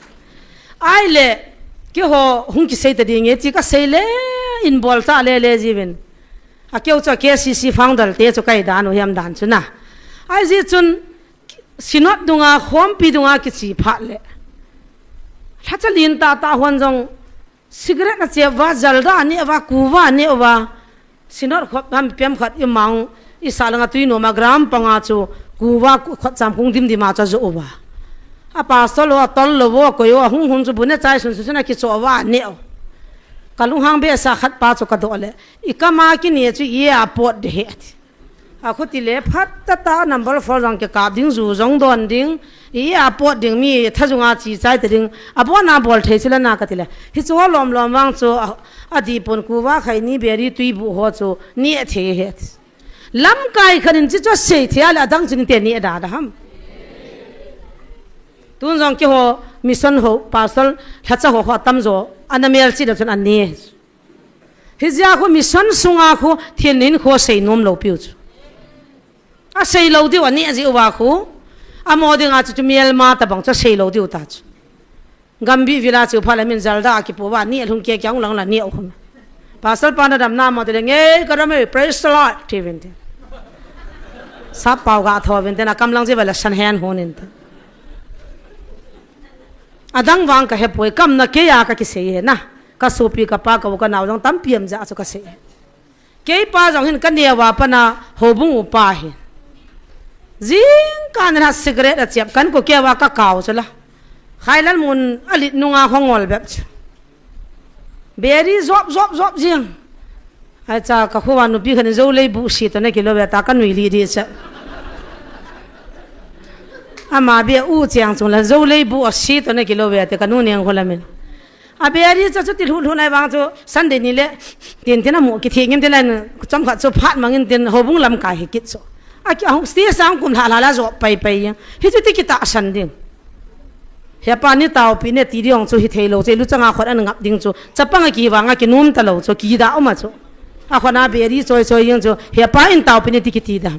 Ai le, kei ho hung kisei ta ding e, chi ka sei le, in bol cha le le ji vin. A keu cha K C C founder te chu kai dan u hiam dan chu na. Ai ji chun, Synod dunga, khompi dunga kichi phat le. Lhacha lin ta ta hon jong, cigarette a che va, jalda a ne va, kuva a ne va. Synod khop ham pem khat i mang, i sa langa tui noma gram panga chu, kuva ku-, khot cham kung dim dim a cha jo uva. A pastor lo, a tol lo vo, koi o, a hung hun chu bu ne chai sun sun sun a kicho va a ne o. Ka lunghang be sa khat pa chu ka do le. I kama kini chu i a pot de he ati. A khuti le phat ta ta number four jong ke kap ding ju jong don ding. I a pot ding mi tha junga chi chai ta ding. A bona bol thei sila na ka ti le. Hi chu lom lom vang chu a, a di pon kuva khai ni beri tui bu ho chu ni a thei he. Lamkai khan in chi chu sei thei a le adang chin te ni a da da ham. Tun jong kei ho mission ho pastor lhacha ho ho tam jo. Ana mel chi da chun an ni. Hijia khu mission sunga khu thil nin khu sei nom lou piu chu. A sei lou diu ani a ji uva khu. A mo dinga chu chu mial ma ta bang chu sei lou diu ta chu. Gambi vila chu phala min jalda a kipu va ni a lhung kia kia hung lang la ni a um. Pastor pa na dam na mo te le ngei ka dam e, praise the Lord, ti vin te. Sap pau ga tho vin te na kam lang ji va la san hen hon in te. Adang vang ka he poi, kam na ke ya ka kisei he na. Ka sopi ka pa ka u ka nau jong tampi am ja chu ka sei. Kei pa jong hin ka neo a pana houbung upa hi. Jing ka na cigarette a chiap kan ko keu a ka kau chu la. Khailan mun a lit nunga hongol bep chu. Beri jop jop jop jing. Ai cha ka khuwa nupi khan in Zolei bu si to na kilo ve ta ka nui li di cha. Ama be u chiang chung la Zolei bu a si to na kilo ve te ka nu neng kho la min. A beri cha chu ti lhu lhu nai vang chu Sunday ni le tin tin a mu ki thi ngim te lai chom khat chu phat mangin tin houbung lam kai hi kit chu. A ki a hung sti sang kum hla hla la jo pai pai. Hi chu ti ki ta san ding. He pa ni taupi ne ti diong chu hi thei lo che lu changa khot an ngap ding chu. Chapang a ki vang a ki num ta lo chu ki da uma chu. A khona beri choi choi yang chu. He pa in taupi ne ti ki ti da.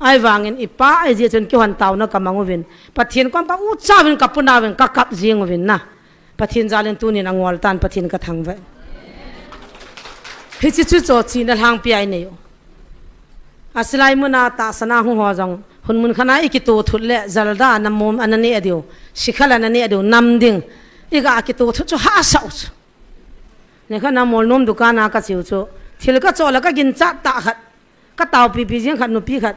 Ai vangin i pa ai je chun ki hon tau na ka mang uvin. Pathian kom ka u cha vin ka puna vin ka kap jing uvin na. Pathian jalin tunin a ngol tan Pathian ka thangvah. Hichi chu cho chi na hlang pi ai nei u. A silai muna ta sana hu ho jong. Hun mun khana i kitu thut le jalda na mum anani adiu. Sikhal anani adiu nam ding. I ga kitu thut chu ha sa u chu. Ne khana mol nom dukan a ka chiu chu. Thil ka cho la ka gin chat ta khat. Ka taupi pi jing khat nupi khat.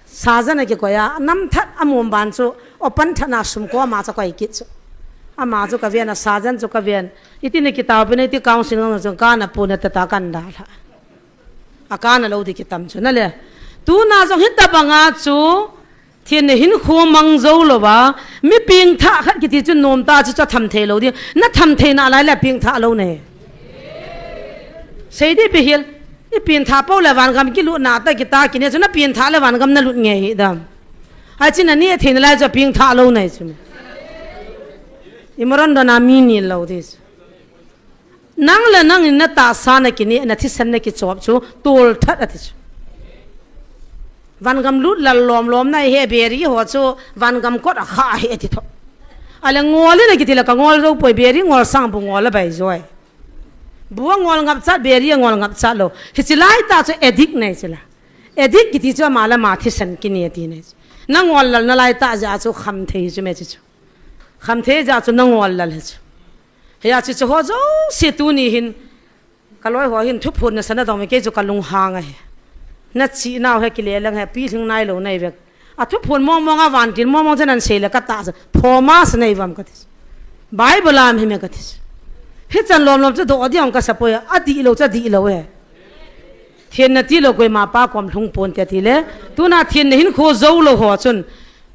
Sajan a kikoi a. Nam that a mum ban chu. Open that na sum ko ama cha koi kit chu. Ama chu ka ven a sajan chu ka ven. Iti ne kitaupi ne iti council ngang chu ka na pu ne ta ta kan da la. A kana lo di kitam chu na le. Tuna jong hita banga chu, thil ne hin khu mang jo lo va, mi pengthah khat kiti chu nom ta chu cha tham thei lo di. Na tham thei na lai le pengthah lo ne. Sei di pi hil, i pengthah po le vangam ki lut na ta kita kine chu na pengthah le vangam na lut nge hi dam. Ahi chu nani athei nalai chu apeng tha lou nai chu me. Imorandona mi ni lou ti chu. Nang le nang in natahsa nakineh, nathisan nakichop chu tolthat ati chu. Vangam lut lal lom lom nahi, beri ho chu vangam kot a kha ahi ati tho. Ale ngol in akiti le ka ngol jou poi, beri ngol sang bu ngol a bai joi. Bu a ngol ngap chat, beri a ngol ngap chat lou. Hichi lai tah chu addict nai chu la. Addict kiti chu ama le ama thisan kineh ati nai chu. Na ngol lal nalai tah jeh chu kham thei chu me chu chu. Kham thei jeh chu na ngol lal hi chu. Hia chu chu ho jouse tuni hin. Ka loi ho hin thuphon nasa nadong me kei chu ka lunghang ahi. Nachi nau hi kile lang hi pilhing nai lou nai vek. A thuphon mong mong a vantil mong mong chu nan sei le ka tah chu. Phoma sa nei vam ka ti chu. Bible a um hi me ka ti chu. Hichan lom lom chu doh ding ka sa poi a, adih lou chu adih lou e. Thenna ti lou koima pa kom lhung pon te ti le. Tuna thenna hin kho jou lou ho chun.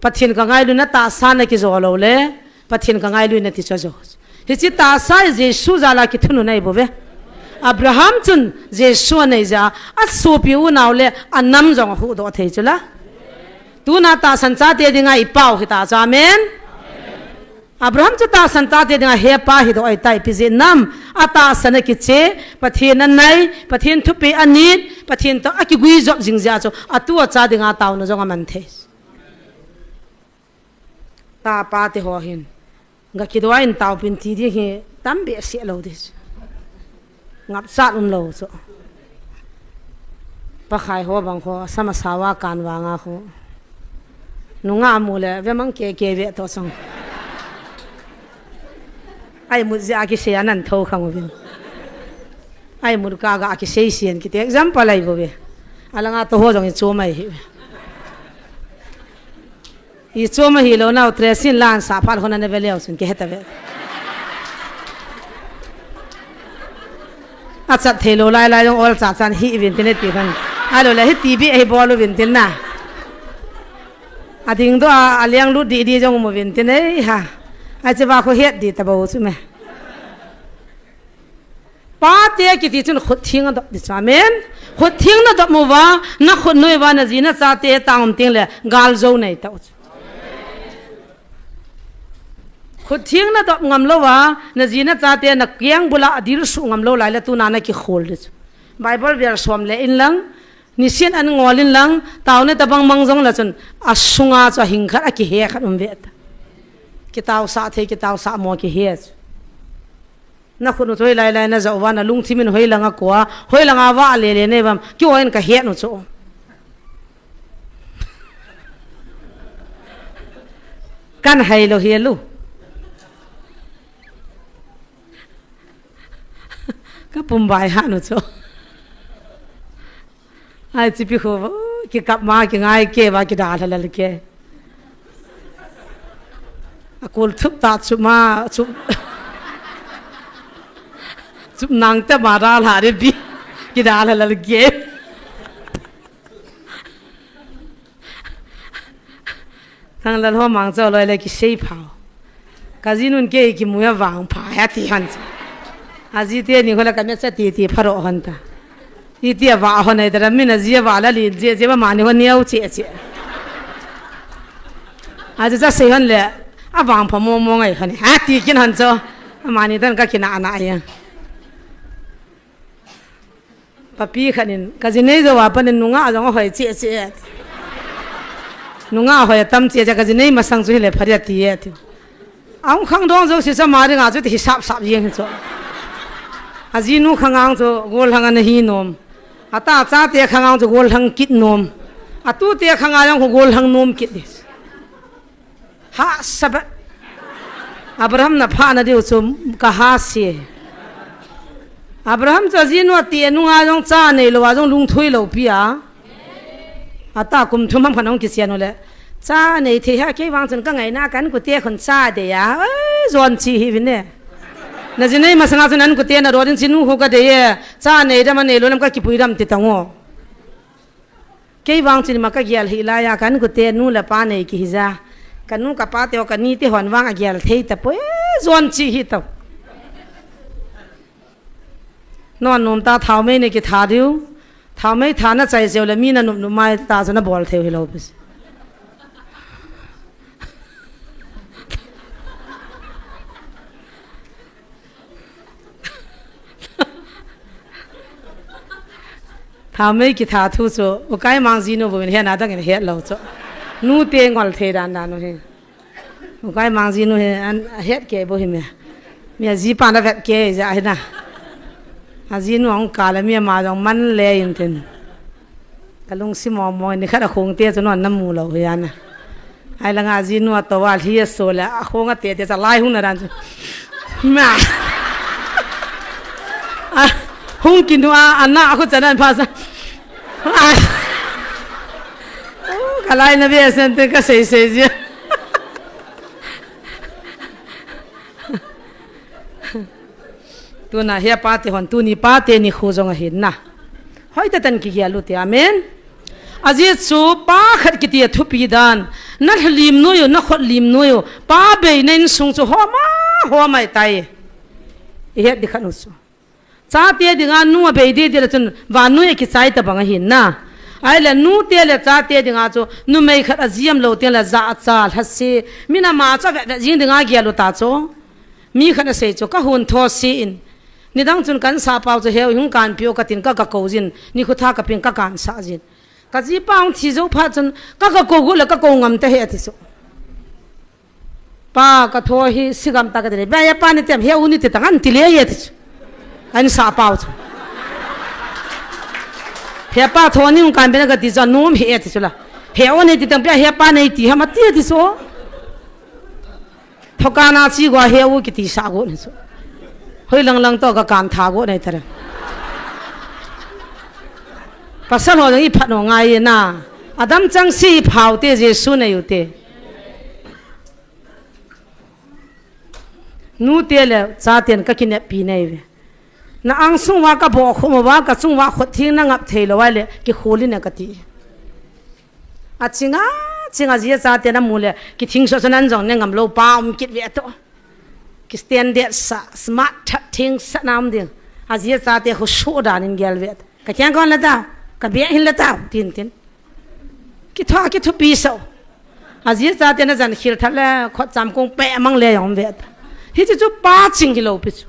Pathen ka ngailu natahsa nakijou lou le. Pathen ka ngailu nati chu ajo. Hichi tahsa hi Jesu jal a kithunu nai bou ve. Abraham chun Jesu anei jeh a, asopi unau le anam jong ahuhdoh thei chu la. Tuna tahsan chate dinga ipau hita chu, amen. Abraham chu tahsan chate dinga hepa hidoh ahitai, ipi jeh ham, atahsan akiche, Pathen anai, Pathen thupeh anit, Pathen toh akiguijop jing jeh a chu, atu acha dinga taona jong aman thei. Tapa te ho hin. Ga kidoh in taopin ti ding hi tam behseh lou ding. Ngap chat um lou chu. Pakai ho bang ho, sama sawa kan vanga ho. Nungah mu le, ve mang ke ke ve to chang. Ai mut jeh a kisei anan tho khang uvin. Ai mut ka ga kisei sian kiti example ai bou ve. Alanga to ho jong i chu mai hi. I chom ahilou nau, tresin lan sa phat hon ana ve leu chun kiheta ve. Achat thei lou lai lai jong ol cha chan hi uvin tin e ti khan. Ahilou le hiti beh hi bol uvin tin na. Ading doh a, aleng lut didi jong um uvin tin e ha. Ache va kho het di ta bou chu me. Pate kiti chun khut theng adop di chu. Amen. Khut theng nadop uva, na khut noiuva, na ji na chate tang um teng le, gal jou nei tau chu. Khut theng nadop ngam louva, na ji na chate na keng bula adil suh ngam lou lai le tuna na kikhol di chu. Bible ver som le in lang, nisin an ngol in lang, taona tabang mang jong le chun, asunga chu ahing khat, akihe khat um ve ta. Kitaosah thei, kitaosah mo kihe chu. Na khut u chu hoilai lai na jauva, na lungthim in hoilang a kua, hoilang a vah lele nei vam, kihou in ka het u chu. Kan hai lou hi lu. Ka pum bai ha nu chu. Ai, chipi khu, kikap ma, kingai ke, va kidalha lal ke. Akul thup ta chup ma, chup. Chup nang te ma dalha de bi. Kidalha lal ke. Thang lal ho mang chau loi le kisei phau. Ka ji nun kei kimu a vang pha he ti han chu. Aji teni ho le ka me cha ti ti pharo han ta. Iti a va hon ai tara min aji a va la li je je ba mani ho niau che che. Aji cha sei hon le a vang pha mo mo ngai hon. Ha ti kin han chu. Mani tan ka kina ana ya. Papi khat in, ka ji nei jou a pat in nungah jong ahoi cheh cheh. Nungah ahoi atam cheh cheh, ka ji nei masang chu hile phat a ti e ti. Ahung khangdong jouse chu ama dinga chu ti hi sap sap jeng hi chu. Ajinu khang ang chu gollhang ana hi nom. Ata chate khang ang chu gollhang kit nom. Atute khang a jong gollhang nom kit di. Ha, sabat. Abraham na pha na diu chu ka ha si. Abraham chu ajinu ati nunga jong cha nei lou a jong lungthoi lou pi a. Ata kum thum ham khan hung kisian u le. Cha nei thei ha kei vang chun ka ngaina kan kute khun cha de ya. Oi, jon chi hi vin e. Na ji nei masanga chun an kute na ro ding chinu hu ka de ye. Cha nei dam a nei lou lam ka kipui dam ti tang o. Kei vang chun ima ka gel hi lai a, kan kute nu le pa nei kihi ja. Ka nu ka pa te o ka ni te hon vang a gel thei ta poi, jon chi hi tau. Non nom ta thau mei nei kitha diu. Thau mei tha na chai jeu le mi na nup nup mai ta chu na bol thei u hi lou pis. Thaomei kitha thu chu, Ukai Mang jinu bou in hena dang in het lou chu. Nute ngol thei dan dan u hi. Ukai Mang jinu hi an het kei bou hi me. Mi ajipa na vet kei ja hi na. Ajinu ang kala mi ama jong man le in tin. Ka lungsim mong mong, nikhat a khong te chu non na mu lou hi ana. Ai langa jinu a to a lhi a so le a khong a te te cha lai hung na dan chu. Ma. A, hung kinu a, ana a khu cha nan pha sa. A. Ka lai na ve sen te ka sei sei ji. Tuna he pate hon, tuni pate nikho jong ahin na. Hoitah tah in kigel u te, amen. Ajeh chu pa khat kiti a thupi dan, na lha lim noi u, na khut lim noi u, pa beina insung chu hom a, hom ahi tai. I het ding khat u chu. Chate dinga nu abei ding ding le chun, vannoi a kichai tabang ahin na. Ahile nute le chate dinga chu, numei khat aji um lou teng le jacha, lhase, min ama chu avet vet jing dinga gel u ta chu. Mi khat asei chu, ka hon tho si in. Nidang chun kan sahpa u chu heu hung kanpi u ka tin ka, ka kou jin. Nikho tha ka pin ka kansah jin. Ka jipa hung thi jou phat chun ka, ka kou got le ka kou ngam ta he ati chu. Pa ka tho hi sigam ta ka ti le. Ba ya pa ni tem heu ni ti tang an ti le ye ati chu. An sahpa u chu. He pa tho ni hung kanpi na ka ti chu anom he ati chu la. Heu ni ti tang pa he pa nei ti ham ati ati chu. Thokan a chi gua heu kiti sa got ni chu. Hoi lang lang to ka kan tha got nei tare. Pasal ho jong i phat no ngai na. Adam chang si i phau te Jesu nei u te. Nute le chaten ka kineppi nei ve. Na angsung uva ka bohkhum uva ka chung uva khut theng na ngap thei lou ahile kikhol in a ka ti. Aching a, ching a ji a chate na mu le, kithing so so nan jong ne ngam lou pa um kit ve to. Ki standard sa, smart that thing sa nam ding. A ji a chate khu so dan in gel ve. Ka kiang kon la ta, ka bia hin la ta, tin tin. Kitho, kithupi so. A ji a chate na jan khil that le, khut cham kong pe mang le jong ve. Hichu chu pa ching hi lou pi chu.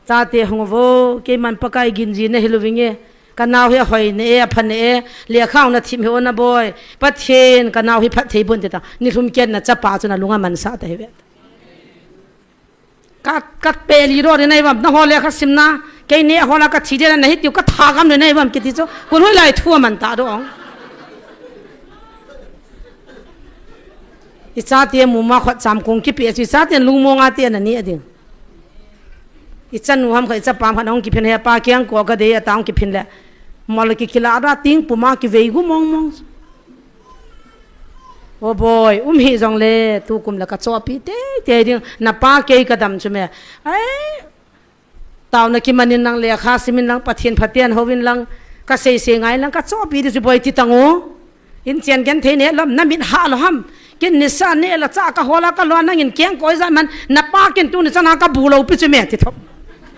Chate hung vo, keiman Pakai ginji na hi lou vinge. Ka nao hi ahoi ne e, apha ne e, lekha hung na thim hi o na boi. Pathen, ka nao hi phat thei bon ti ta. Ni lhum ken na chapa chu na lunga man sa ta hi ve. Ka, ka pe li ro ri nai vam, na ho lekha sim na. Kei ne ho la ka thi de na hi tiu ka tha gam le nai vam kiti chu. Kun hoi lai thu man ta do ong. I chate mu ma khut cham kong kipe chu i chate lungmong a te na ni a ding. I chanu ham kha, i chapa ham kha, hung kiphin he pa kiang ko ka dei a ta hung kiphin le. Mol ki kila da ting puma ki vei gu mong mong. O boi, um hi jong le, tu kum le ka chopi te, te ding, na pa kei ka dam chu me. Ai, tao na kiman in lang lekha sim in lang, Pathen phaten ho in lang, ka sei sei ngai lang, ka chopi di chu boi ti tang o. In chen gen thei ne lom, na mit ha lo ham. Kin nisa ne la cha ka hola ka lo nang in keng koi za man, na pa kin tu ni chana ka bu lo pi chu me ti thop.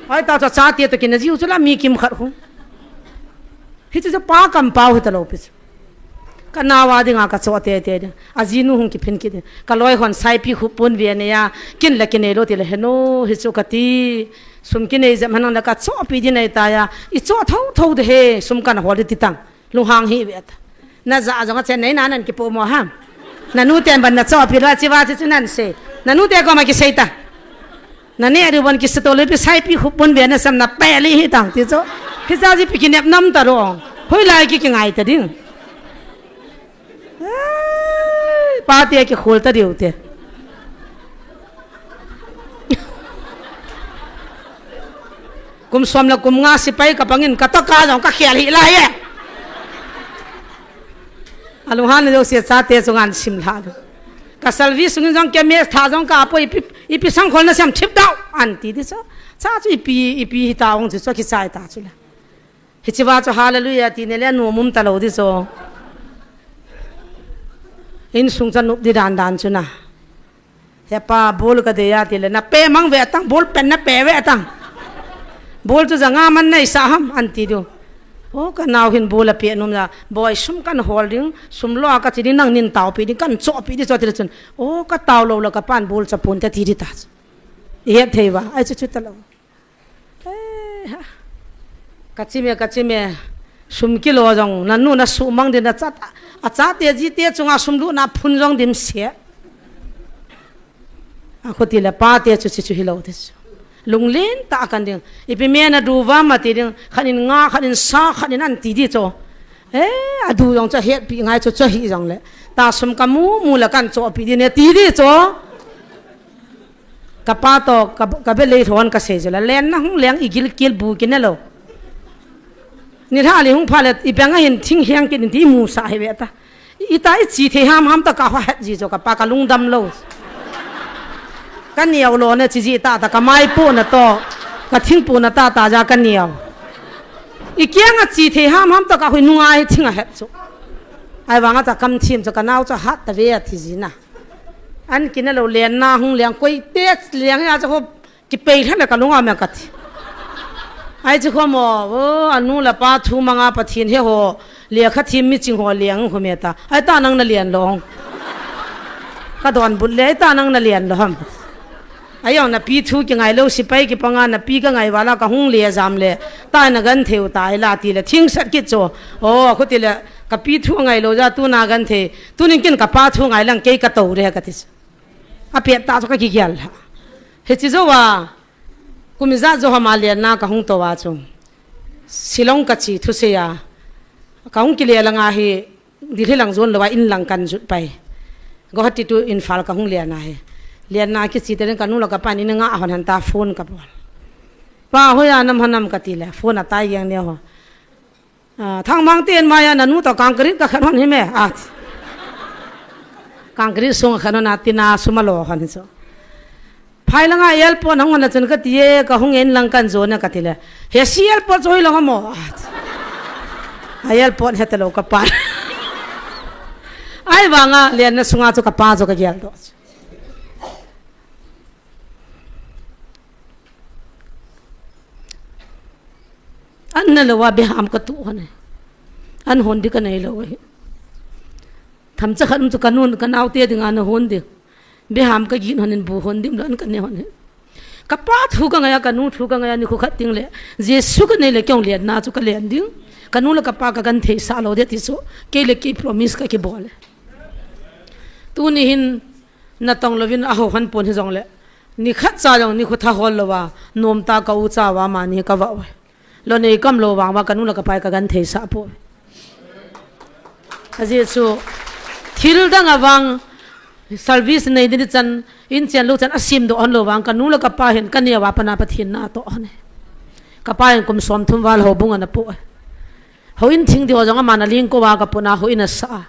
Ai ta cha cha ti to kin na jiu chu la mi kim khat khu. Hi chu pa kam pau hi ta lo pi chu. Ka nao a dinga ka cho te te ding. A jinu hung kiphin kit ding. Ka loi hon saipi khu pun ve ne ya. Kin la kin nei lo ti le he no hi chu ka ti. Sum kin nei jep hanang la ka chopi di nei ta ya. I cho tho tho de he sum kan hol di ti tang. Lunghang hi ve ta. Na ja jong a chen nei na nan kipo mo ham. Na nu ten ban na chopi lo a chi va chi chu nan sei. Na nu te ko ma ki sei ta. Na ne ri bon ki se to le pi saipi khu pun ve na sam na pe li hi tang ti cho. Hi cha ji pi ki nep nam ta ro. Hoi lai ki ki ngai ta ding. Ai, pa te ki khol ta diu te. Kum som le kum nga sipai ka pangin ka to ka jong ka khel hi lai e. A lunghan le jouse chate chu ngan sim lha lu. Ka salvi sungin jong ke mes tha jong ka po ipi, ipi sang khol na sem thip dau. An ti di chu. Cha chu ipi, ipi hi ta ong chu chu ki chai ta chu le. Hi chi va chu hallelujah ti ne le nu mum ta lo di chu. In sung cha nup di dan dan chu na. He pa, bol ka dei a ti le, na pe mang ve tang, bol pen na pe ve tang. Bol chu janga man nei sa ham, an ti diu. O, ka nau hin bol a pe num na, boi sum kan hol ding, sum lo a ka chi ding nang nin tau pi ding, kan cho pi di cho ti le chun. O, ka tau lo la ka pan bol cha pun ta ti di ta. I het thei va, ai chu chu ta lo. Eh, ha. Ka chi me, ka chi me. Sum kilo jong, nanu nasuhmang din, acha, achate jite chunga sum lutna phun jong dimset. Akhuti le pate chu, chu, chu hilou ti chu. Lunglen tah a kan ding. Ipi me nadu vem ati ding. Khat in nga, khat in sa, khat in an ti di chu. Eh, adu jong chu hetpi ngai chu, chu hi jongle. Ta sum kamu, mu le kan chohpi di ne ti di chu. Kapa toh, ka, ka belei lhon kasei jela. Lenna hung leng igil kil bu kinelou. Nilhah li hung pha le, ibeng a hin thing hiang kit in ti imusah hi ve ta. Ita ichi thei ham ham ta kaho het ji chu kapa kalungdam lou. Kaneo lou ne chi ji ta ta kamai pu na toh. Kathing pu na ta ta ja kaneo. Ikiang a chi thei ham ham ta kaho nunga hi thing ahet chu. Ahivang a ta kam thim chu kanao chu hat ta ve ati ji na. An kinelou lenna hung leng koi te leng a chu ho kipei lha le kalunga me kati. Ai chu khomo, o, anu le apa thu manga Pathen he ho, lekha thim miching ho leng khu me ta. Ai ta nang na len lou. Kadonbut le, ai ta nang na len lou ham. Ai jong napi thu kingai lou, sipai kipanga napi kangai vala kahung le jam le. Ta na genthei u ta ai la ti le, thing sat kit chu. O, khuti le, kapi thu ngai lou ja tuna genthei. Tunin kin kapa thu ngai lang kei katou re kati. Apet ta chu kakigel lha. Hichi jou a, kum ijat jou ham a lenna kahung tou a chu. Shillong kache thusei a. Kahung kile lang a hi, Delhi lang jon lou a in lang kan jut pai. Guwahati to Imphal kahung len a hi. Lenna kiche te ding kanu le kapa in nga hon han ta phone kabol. Pa hoiya nam ham kati le, phone atai jeng ne ho. Ah, Thangmang te in maiya nanu toh concrete kakhen hon hi me. Ah. Concrete sung khen hon a tina sum alo hon hi chu. Phai langa airport nang hon a chun kati e, kahung in lang kan jon e kati le. He si airport chu hoi lang mo. Ah. A airport heta lou kapa. Ahivanga lenna sunga chu kapa chu kagel doh. An na lou a beham katoh hon e. An hon di kanei lou e. Themcha khat um chu kanun, kanaote dinga na hon di. Beham kagin hon in bu hon dim lou an kanei hon e. Kapa thu kangai a, kanu thu kangai a, nikho khat teng le. Jesu kanei le kei jong lenna chu kalen ding. Kanu le kapa kagenthei sah lou de ti chu. Kei le kei promise kakibol e. Tuni hin natong louvin aho hon pon hi jongle. Nikhat cha jong nikho tha hol lou a, nomtah ka u cha uva mani kavah uve. Lou nei kam lou vang uva kanu le kapa hi kagenthei sah poi. Ajeh chu, thil dang a vang, service nei ding chan, in chen lou chan, asim doh hon lou vang, kanu le kapa hin kaneo a pat a Pathen na atoh hon e. Kapa hin kum somthum val houbung ana pu e. Houin thing di ho jong aman aling kou a kapuna houin asa a.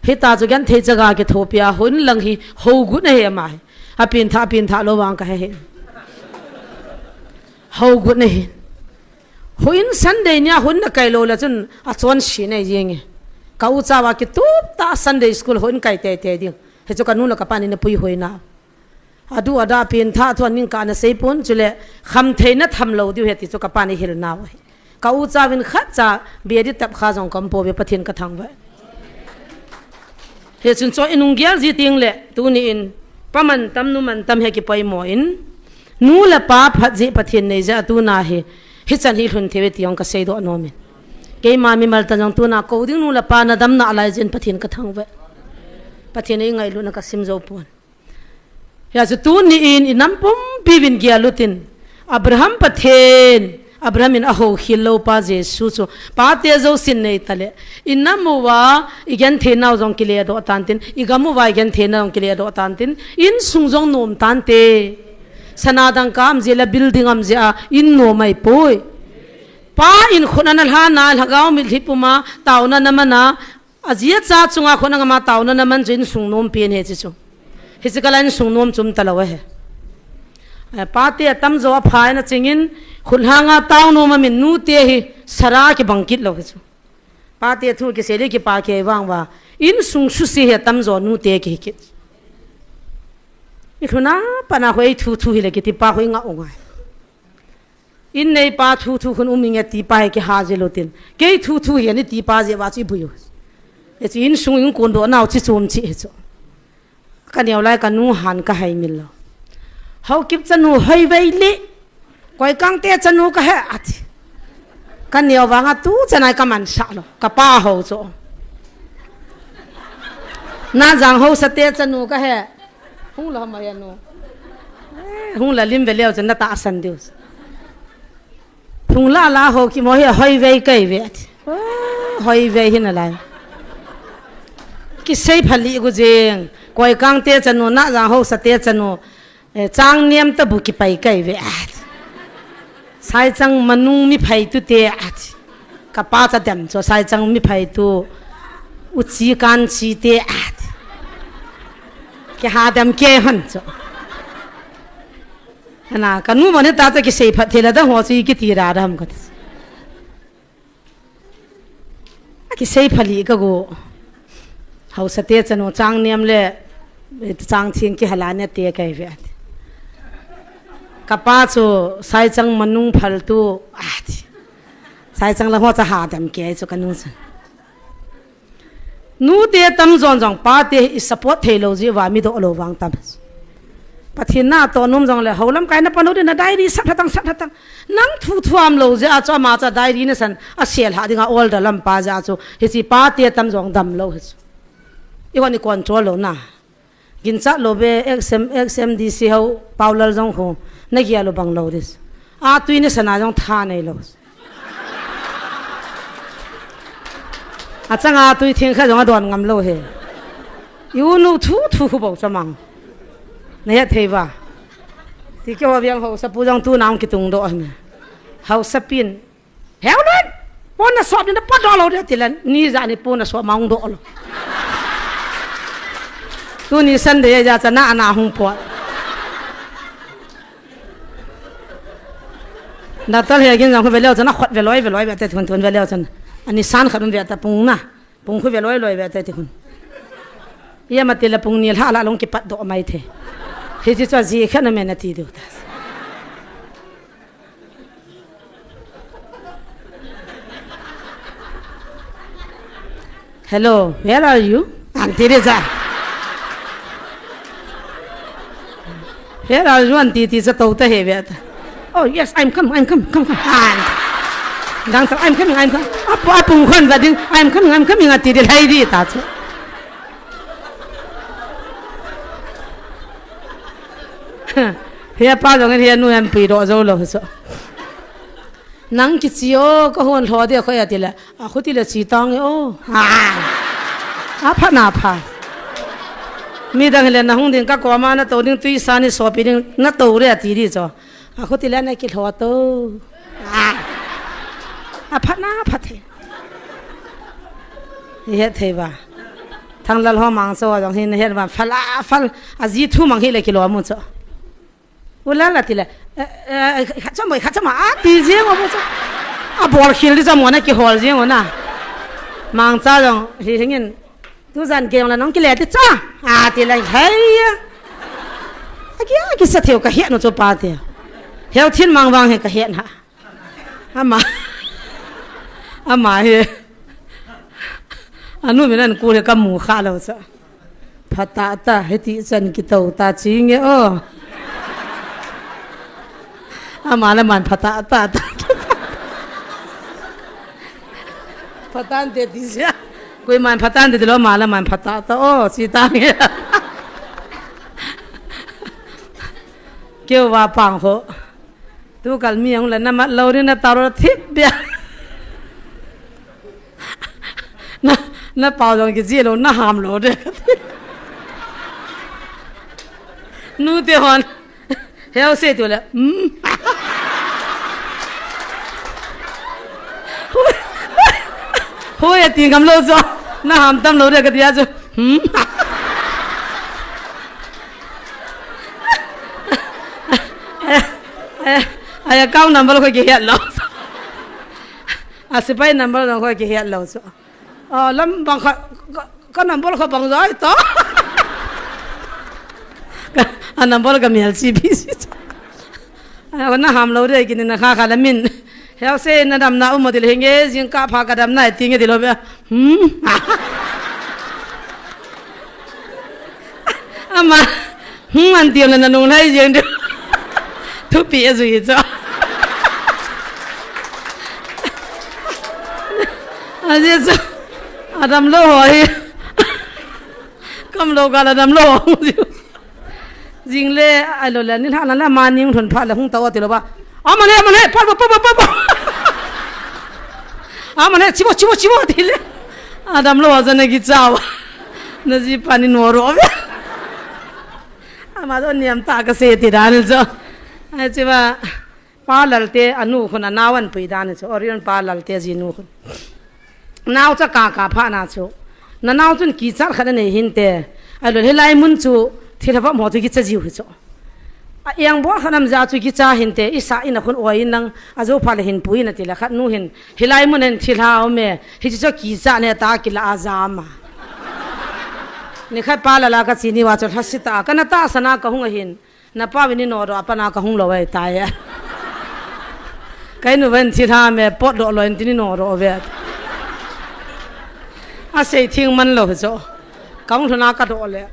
Hita chu genthei chaga kithopi a, houin lang hi hougut ahi ama hi. Apen thah, apen thah lou vang kahe hih. Hougut ahi. Houin Sunday nia houin nakai lou le chun achonse nei jeng e. Ka u cha uva kitup tah Sunday school houin kai teitei ding. Hichu kanu le kapan eina puihoi nau. Adu ada pen thah thu aning kana seipon chule khamtheina tham lou diu ahi ti chu kapan eihil nau ahi. Ka u cha uvin khat cha bedi tap kha jong kaum pouve Pathen kathangvah e. Hichun chu inung gel ji teng le tuni in pa mantam nu mantam hi kipoimo in nu le pa phat jeh Pathen nei jeh a tuna hi hichan hi lhun thei uve ti jong kasei doh nom in. Keima mimal tah jong tuna kou ding nu le pa nadam nalai jeh in Pathen kathangvah e. Pathen in eingailutna kasim jou pon. Hijeh chun tuni in inam pumpi uvin gel utin. Abraham Pathen, Abraham in ahoukhel lou pa Jesu chu. Pate jousen nei tale. Inam uva, igenthei nau jong kile doh tan tin. Igam uva igenthei nau jong kile doh tan tin. Insung jong nom tante. Sana dangka um jeh le building um jeh a in nom ahipoi. Pa in khut ana lhana, lhagao mitlhi puma, taona ana mana, Ajeh chu achunga khut ana ngama taona ana man chu insung nom pen ahi chu. Hiche kah a insung nom chu um talou ahi. Eh, pate atamjo apha in achingin khut lhanga taona amin nute hi Sarah kibang kit lou hi chu. Pate thu kisei le kipa kei vang uva. Insung suse hi atamjo nute kihi kit. Ilhuna pana hoi thu thu hile kiti pa hoi nga u ngai. In neipa thu thu khun um inge tipa hi kiha jilou tin. Kei thu thu hi ani tipa jeh uva chu ibui u. Hichu insung in kondoh nau chi chom chi hichu. Kaneo lai kanu han kahaimil lou. Haokip chanu hoi vei le. Koikang te chanu kahe ati. Ka neo vanga tu chanai ka mansah lou. Ka pa ho chu. Najang ho sate chanu ka he. Hung lou ma ya nu. Eh, hung la lim ve leo chu na tahsan diu. Phung la la ho ki mo hi hoi vei kai ve ati. Oh, hoi vei hi na lai. Kisei phali gu jeng. Koi kang te chanu, Najang ho sate chanu. Eh, chang niam ta bu kipai kai ve ati. Saichang manung mi phai tu te ati. Ka pa cha dem chu Saichang mi phai tu. U chi kan chi te ati. Ki ha dem ke han chu. Ana, ka nu mane ta cha kisei phat thei la da ho chu i kiti ra da ham ka ti. Kisei phali ka gu. Hausate chanu chang niam le chang thing ki hala ne te kai ve ati. Ka pa chu Saichang manung phal tu ati. Saichang la ho cha ha dem ke chu ka nu chu. Nu te tam jon jong pa te i support thei lou ji va mi doh lou vang tam. Pathen na to nom jong le ho lam kai na pa no de na diary sat hatang sat hatang. Nang thu thuam lou ji a chu ama cha diary na san a sel ha dinga order lam pa ji a chu. Hi chi pa te tam jong dam lou hi chu. I hon i control lou na. Ginchat lou ve X M, X M D C ho Paulal jong khu. Na gia lou bang lou dis. A tui na sana jong tha nei lou. Achanga tui thing kha jong adon ngam lou he. I u nu thu thu khu bou chamang. Na het thei va. Ti ke ho viang ho sapu jong tu nang kitung doh me. Hausa pin. Heu nun. Pon na sop ni na pot doh lou de ti lan. Ni ja ni pon na sop ma ung doh lou. Tu ni Sunday ja cha na ana hung pot. Doctor he gin jong khu ve leu chun a khut ve loi ve loi ve te thun thun ve leu chun. Ani san khat un ve ta pung na. Pung khu ve loi loi ve te ti khun. Ia ma ti la pung ni lha la long kipat doh mai the. Hi chi chu a ji khat na me na ti diu ta. Hello, where are you? Ang ti de cha. Where are you? Ang ti ti cha to ta he ve ta. Oh, yes, I'm coming, I'm coming, come, come. Ah. Dang cha, I'm coming, I'm coming. Apu, apu khon va ding, I'm coming, I'm coming, ati de lai di ta chu. He pa jong he nu em pui do jo lo so. Nang kichi o, ka hon lho de khoi ati le. A khuti le chi tang e o. A. A pha na pha. Mi dang le na hung ding ka koma na to ding tui sa ni sopi ding na to re ati di cho. A khuti le na ki lho to. A. A pha na pha the. Hi het thei va. Thanglal ho mang cho jong hin het va phal a phal. A ji thu mang hi le ki lo mu cho. U Lal ati le, eh, eh, khat chom boi, khat chom a, ti jeng o bo cha. A bol khil di cha mo na kihol jeng o na. Mangcha jong, hi hingin, tu jan gei jong la nang kile ti cha. A ti le, hei. A ki, a ki sa theu ka hiat no cho pa ti. Heu thin mang vang he ka hiat na. Ama. Ama hi. Anu min an ku le ka mu kha lo cha. Phatah ta, hiti chan kito ta chi nge o. Ama la man phatah ta ta. Phatah te ti sia. Koi man phatah te ti lo, ama la man phatah ta o, chi ta nge. Keu va pang ho. Tu kal mi ang la na mat lo ni na taro thip bia. Na, na pau jong ki ji lo, na ham lo de. Nu te hon. Heu se tu le. Hmm. Hoi, hoi, hoi, ati ngam lo jo. Na ham tam lo de ka ti a jo. Hmm. Ai, ai, ai, account number kho kihet lou. A sepai number kho kihet lou so. A lam bang kha, ka, ka number kho bang jai ta. A number ka mel chi bi si. Ai, na ham lou de kini na kha kha la min. Heu se na dam na um mo ti le hinge jing ka pha ka dam na ti nge ti lo be. Hmm. Ama, hmm, an ti le na nung lai jeng de. Thupi a jui cho. Ajeh chu, adam lou ho hi. Kam lou gal adam lou ho. Jing le, ai lo le, ni hla na la ma ning thon pha le hung tao ti lou ba. Ama le, ama le, pa, pa, pa, pa, pa, pa. Ama le, chibo, chibo, chibo, ti le. Adam lou ho jana ki chao. Na jipa ni no ro ve. Ama jo niam ta ka se ti dan jo. Ai chi ba. Pa Lalte anu khun anao an pui dan chu, Orion pa Lalte jinu khun. Nao cha kaka pha na chu. Na nao chun kichat khat anei hinte. Ai lo hilai mun chu thilha vam ho chu kicha jiu hi chu. A eng bol khat nam ja chu kicha hinte, isa in a khun oi in lang, ajo pha le hin pui na ti le khat nu hin. Hilai mun hin thilha um e, hi chu kicha ne ta kila a jam a. Ni khat pa Lala ka chi ni va chu lhasi ta, ka na ta sana ka hung a hin. Na pa vin ni no ro, apa na ka hung lo ai tai. Kai nu ven thi tha me pot lo lo in ti ni no ro ve. A sei thing man lo cho. Ka hung thuna ka do le.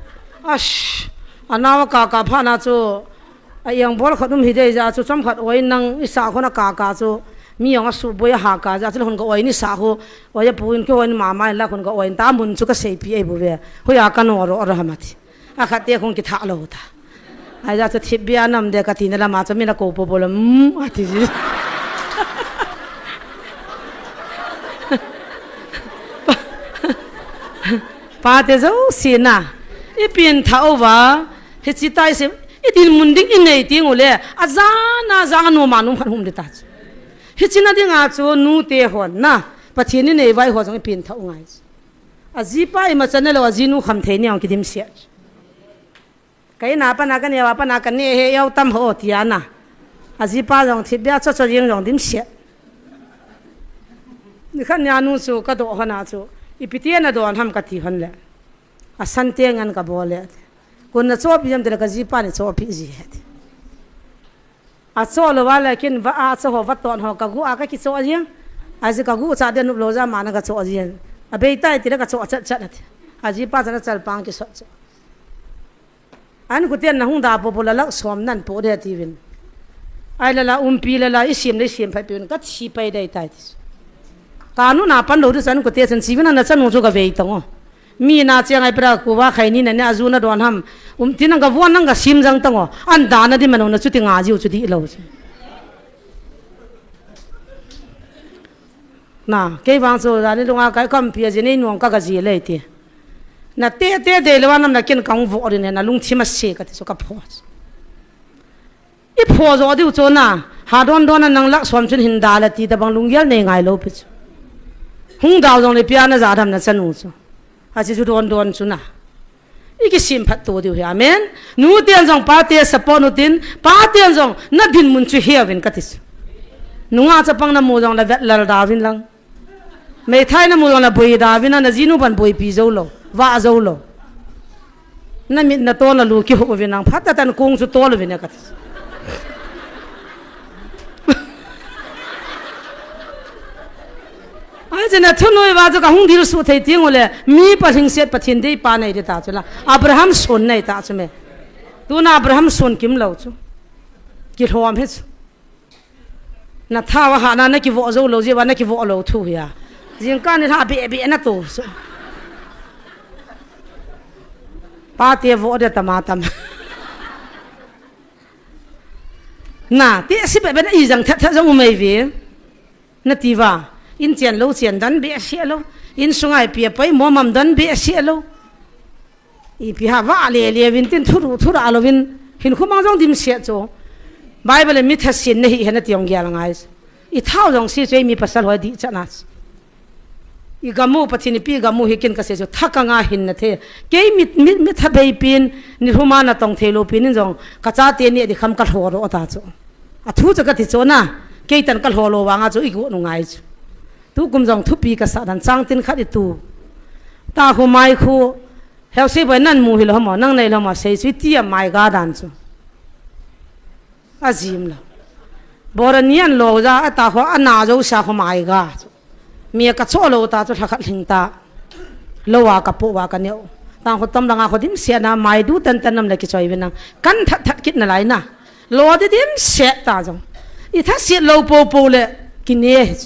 Ash. Ana wa ka ka pha na chu. A yang bol khat um hi dei ja chu chom khat oi nang i sa khona ka ka chu. Mi yong a su boi a ha ka ja chu hun ka oi ni sa khu. Oi a pu in ki oi ni ma ma la hun ka oi ta mun chu ka sei pi ai bu ve. Hu ya ka no ro ro ha ma thi. A khat te khung kithah lo ta. Ai ja chu thip bia nam de ka ti na lama chu mi na ko po po lo, mm, a ti ji. Pa te jo si na. I pin tha o va. Hi chi tai se. I din mun ding i nei ting u le. A ja na ja no ma num khan hum de ta chu. Hi chi na ding a chu nu te hon na. Pathian ni nei vai ho jong i pin tha u ngai. A jipa ima chan lo, a jinu kham thei ni ong kidim sia. Kai na pa na ka ne wa pa na ka ne he yau tam ho ti ana. A jipa jong thip bia cho cho jing jong dim sia. Ni khan nia nu chu ka do hona chu. I pi ti na don ham ka ti hon le. A san te ngan ka bol le. Kun na cho pi jam te le ka jipa ni cho pi ji he. A cho lo va le kin va a cho ho va ton ho ka gu a ka ki cho a jing. A ji ka gu cha de nup lo ja ma na ka cho a jing. A bei tai ti le ka cho a chat chat a ti. A jipa cha na chal pang ki so cho. An ku ten na hung da po po la lak som nan po de ti vin. Ai la la um pi la la i sim le sim phai pi vin ka thi pai dai tai ti. Ka nu na pan lo du chan ku te chan chi vin na chan nu chu ka vei tong o. Mi na chiang ai pra ku va khai ni na ne a ju na don ham. Um, ti nang ka vuan nang ka sim jang tang o. An da na di mano na chu ti nga jiu chu di lo. Na, kei vang chu da ni lunga kai kam pi a ji nei nuang ka ka ji le ti. Na te te de le wa nam na kin ka hung vo ri ne na lung thi ma se ka ti chu ka pho. I pho jo diu chu na, ha don don a nang lak som chun hin da la ti ta bang lunggel nei ngai lo pi chu. Hung dau jong le pia na ja dam na chanu chu. A chi chu don don chu na. I ki sim phat to diu hi, amen. Nu ten jong pa te support nu tin, pa ten jong na din mun chu he vin ka ti chu. Nunga cha pang na mu jong la vet lal da vin lang. Mei thai na mu jong la boi da vin na jinu ban boi pi jo lo, va jo lo. Na mit na to na lu ki hu vin nang phat ta tan kung chu to lo vin ka ti. Ai, chena thunoi va chu ka hung dil su thei ting u le, mi pa hing set Pathian dei pa nei de ta chu la. Abraham son nei ta chu me. Tu na Abraham son kim lo chu. Ki hlom he chu. Na tha wa ha na, na ki vo zo lo, je wa na ki vo lo thu ya. Jing ka ni ha be be na to chu. Pa te vo de ta ma tam. Na, te si be be na i jang that that jong u mai ve. Na ti va, in chian lo chian dan be sia lo. In sungai pia pai mo mam dan be sia lo. I pi ha va le le vin tin thuru thura lo vin. Hin khumang jong dim sia cho. Bible mi tha sin na hi he na ti ong gel ngai. I thau jong si chei mi pasal hoi di cha na. I gamu Pathian i pi gamu hi kin ka se chu tha ka nga hin na the. Kei mi, mi, mi tha bei pin, ni huma na tong thei lo pin in jong, ka cha te ni di kham ka hlo ro ta chu. A thu chu ka ti chu na, kei tan ka hlo lo wa nga chu i gu nu ngai chu. Tu kum jong thupi ka sa dan chang tin khat i tu. Ta khu mai khu, heu se bai nan mu hi lo mo, nang nei lo mo, sei chu i ti a mai ga dan chu. A jim lo. Bora nian lo ja, a ta khu a na jo sa khu mai ga chu. Mi ka cho lo ta chu lha khat hling ta. Lo wa ka po wa ka neo. Tang khu tom langa khu dim sia na mai du tan tan nam le ki choi ve nang. Kan that that kit na lai na. Lo di dim sia ta jong. I tha sia lo po po le ki ne.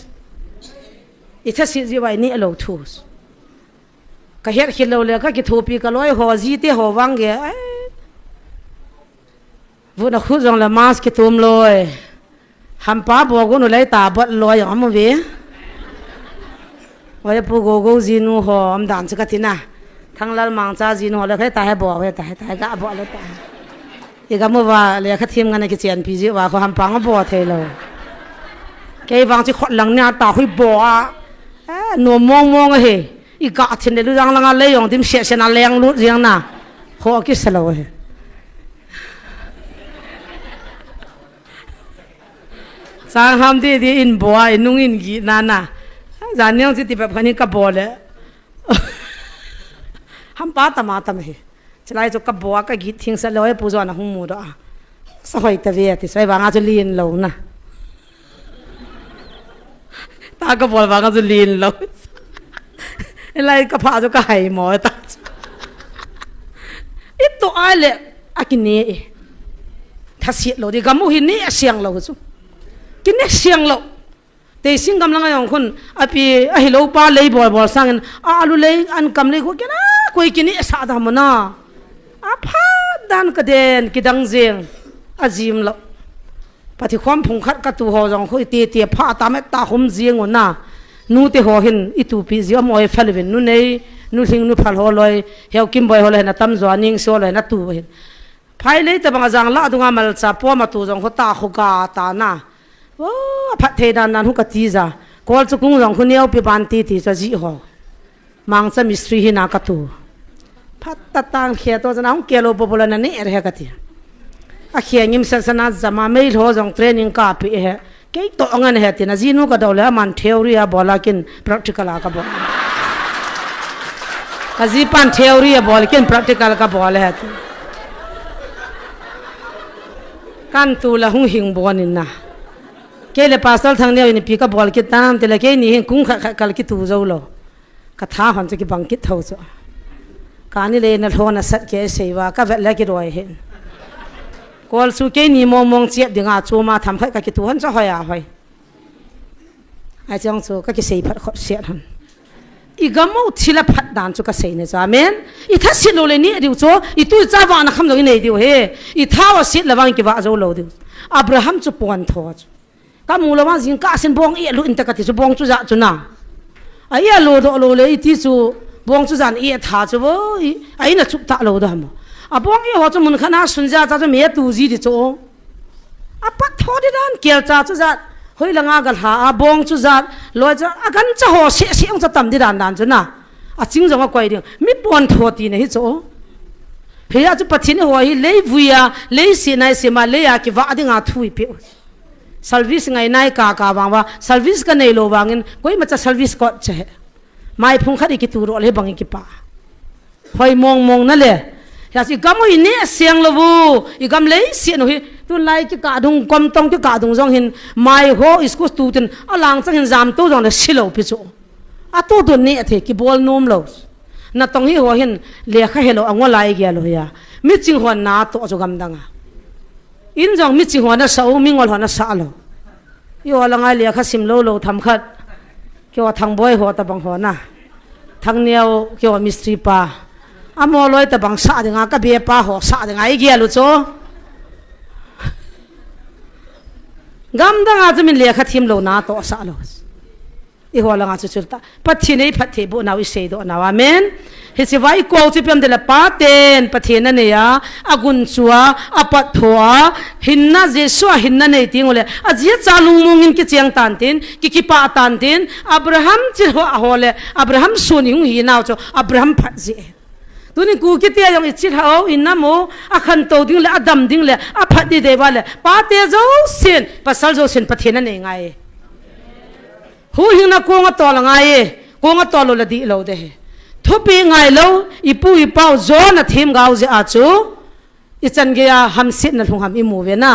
I thasit jiu vai ni a lo thu. Ka het khit lo le, ka kithopi ka loi ho, jite ho vang ge. Ai. Vun a khu jong le mask kitum loi. Hampa bo gun u lei ta bot loi jong amu ve. Oi pu go go jinu ho, am dan chu ka tina. Thanglal Mangcha jinu ho le khai ta he bo, he ta, he ta, he ga bo le ta. I gam uva lekha thim ngana kichenpi jiu va kho hampang a bo thei lo. Kei vang chi khot lang nia ta hui bo a. Eh, no mong mong a he. I ga thin le lu jang langa lei jong dim se se na leng lut jeng na. Kho ki sa lo he. Sang ham ti ti in bo a, in nung in gi na na. Jan niang chi ti pep khan in ka bo le. Hampa tama tama he. Chilai chu ka bo a ka git thing sa loi pu jo na hung mu do a. Sa hoi ta ve ti sai vanga chu lin lo na. Ta ka bol vanga chu lin lo. Elai ka pha chu ka hai mo ta. I to ai le a kine e. Thasit lo di gam u hi ne siang lo chu. Kine siang lo. Teising gam langa jong khun, api, ahi lo pa lei bol bol sangin, a alu lei, an kam lei khu kena, koi kini sa da mo na. A pha dan ka den, kidang jeng, a jim lo. Pati khom phung khat ka tu ho jong khu, ti ti pha ta met ta khum jeng u na. Nu te ho hin, i tu pi ji om oi phal vin, nu nei, nu hling nu phal ho loi, heu kim boi ho loi, na tam jo, ning so loi, na tu hin. Phai lei ta bang a jang la dunga malcha pom a tu jong khu ta khu ga ta na. Wo, phat thei dan dan hu ka ti ja. Kol chu kung jong khu neo pi ban ti ti chu ji ho. Mangcha mistri hi na ka tu. Phat ta tang khia to jana hung kelo bo bo la na ne er he ka ti. A khia ngim sa sa na jama mei lho jong training ka pi he. Kei to ngan he ti na jinu ka do le aman theory a bol a kin practical a ka bol. A ji pan theory a bol kin practical ka bol he ti. Kan tu la hung hing bon in na. Kei le Pastor Thangneo in pi ka bol kit tam, ti le kei ni hin kung khat khat kal kitu jo lo. Ka tha hon chu kibang kit tho chu. Ka ni le na lhon a sat ke sei va, ka vet le ki roi hin. Kol chu kei ni mong mong chiat dinga chu ma tham khat ka kitu hon chu hoi a hoi. Ai chang chu ka kisei phat khop siat hon. I gam u thil a phat dan chu ka sei ne chu. Amen. I thasit lo le ni diu chu, i tu cha va na kham lo i nei diu he. I tha wa sit la vang ki va jo lo diu. Abraham chu pon tho chu. Ka mu lo ma jing ka sin bong i lu in ta ka ti chu bong chu ja chu na. A i a lo do lo le i ti chu bong chu jan i a tha chu vo i, a i na chup ta lo da mo. A bong i ho chu mun khana sun ja ta chu me tu ji di chu. A pat tho di dan kel cha chu ja. Hoi la nga ga hla a bong chu ja. Loi cha a gan cha ho se se ong cha tam di dan dan chu na. A ching jong a koi ding. Mi pon tho ti na hi chu. He a chu Pathen ho hi lei vui a, lei si nai si ma lei a ki va ding a thui pe. Service ngai nai ka ka vang va, service ka nei lo vangin, koima cha service kot che he. Mai phung khat i kitu ro le bang i kipa. Hoi mong mong na le. Ya si gam u i ne siang lo vu, i gam lei si no hi, tun lai ki ka dung kom tong ki ka dung jong hin, mai ho i school tu tin, a lang chang hin jam tu jong le si lo pi chu. A tu tu ne the ki bol nom lo. Na tong hi ho hin, le kha he lo a ngo lai ge lo ya. Mi ching hon na to chu gam dang a. In jong mi chi ho na sa u, mi ngol ho na sa lo. I ho la ngai le kha sim lo lo tham khat. Kio thang boi ho ta bang ho na. Thang neo kio mistri pa. A mo loi ta bang sa dinga ka be pa ho sa dinga i gel u cho. Gam dang a chu min le kha thim lo na to sa lo. I ho langa chu chul ta. Pathen ei phatthei boh nau i sei doh nau. Amen. Hiche vai ko chu piam de la pa ten Pathen a nei a, a gun chu a, a pat tho a, hinna Jesu a hinna nei ting u le, a jia cha lungmong in kicheng tan tin, ki kipa tan tin, Abraham chi ho a ho le, Abraham sun i hung hi nau chu, Abraham phat ji. Tunin Kuki te jong i chilhah u, i nam u, a khantou ding le, a dam ding le, a phat ding dei va le, pa te jousen, pasal jousen Pathen a nei ngai. Huhhingna kong a tol a ngai e, kong a tol lou le dih lou de he. Thupi ngai lou, i pu i pau, jona themgao jeh a chu, i chan gei a hamsetna lhung ham i mu ve na.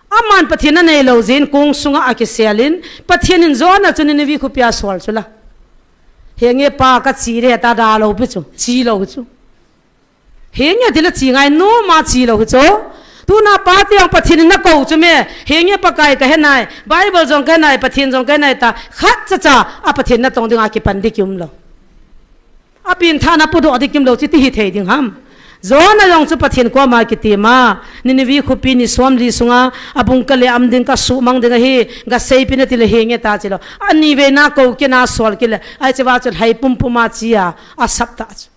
Aman Pathen a nei lou jeh in kong sunga a kisel in, Pathen in jona chu Nineveh khopi a sol chu la. Henge pa ka chi le ta da lou pi chu, chi lou chu. Henge ti le chi ngai nom a chi lou chu. Tuna pate jong Pathen in nakou chu me, henge Pakai kahe nai, Bible jong kahe nai, Pathen jong kahe nai ta, khat chacha a Pathen natong dinga kipan ding kium lou. Apen thana pudoh ding kium lou chu ti hithei ding ham. Jonah jong chu Pathen koma kitem a, Nineveh khopi ni somli sunga, abung kale am ding kasuhmang ding ahi, gaseipeh in atile henge ta chilou. Anivei na kou kit na sol kit le, ahi cheva chu lhai pumpum a chia, asap ta chu.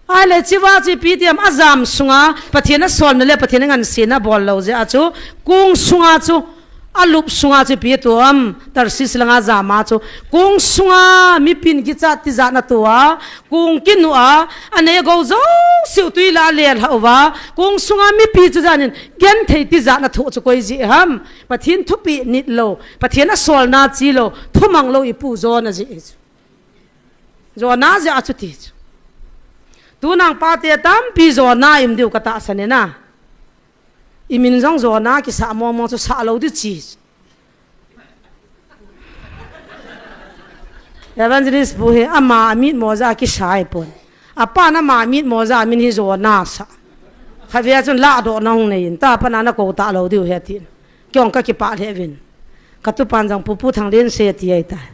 Ahile cheva chu ipi ti ham, ajam sunga, Pathen asolna le, Pathen angansena abol lou jeh a chu, kong sunga chu, alup sunga chu ipi atoh ham, Tarshish langa jam a chu, kong sunga mipin kichat tijat na atoh a, kong kinu a, anei agou jouse u twi lah a alelhah uva, kong sunga mipi chu janin, genthei tijat na thoh chu koi jeh ham, Pathen thupeh nit lou, Pathen asolna chi lou, thumang lou ipu Jonah jeh chu. Jonah jeh a chuti chu. Tuna pate tampi Jonah um diu katahsan e na. Imin jong Jonah kisah mong mong chu sah lou ding chi. Evangelist bu hi ama amitmo jeh a kisah ahipon. Apan ama amitmo jeh a amin hi Jonah asah. Khatvei a chun lahdohna hung nei in, tapan a nakou talou diu ahi atin. Kei jong kakipah lheh uvin. Katupan jong Pu, Pu Thanglensei ati ahitai.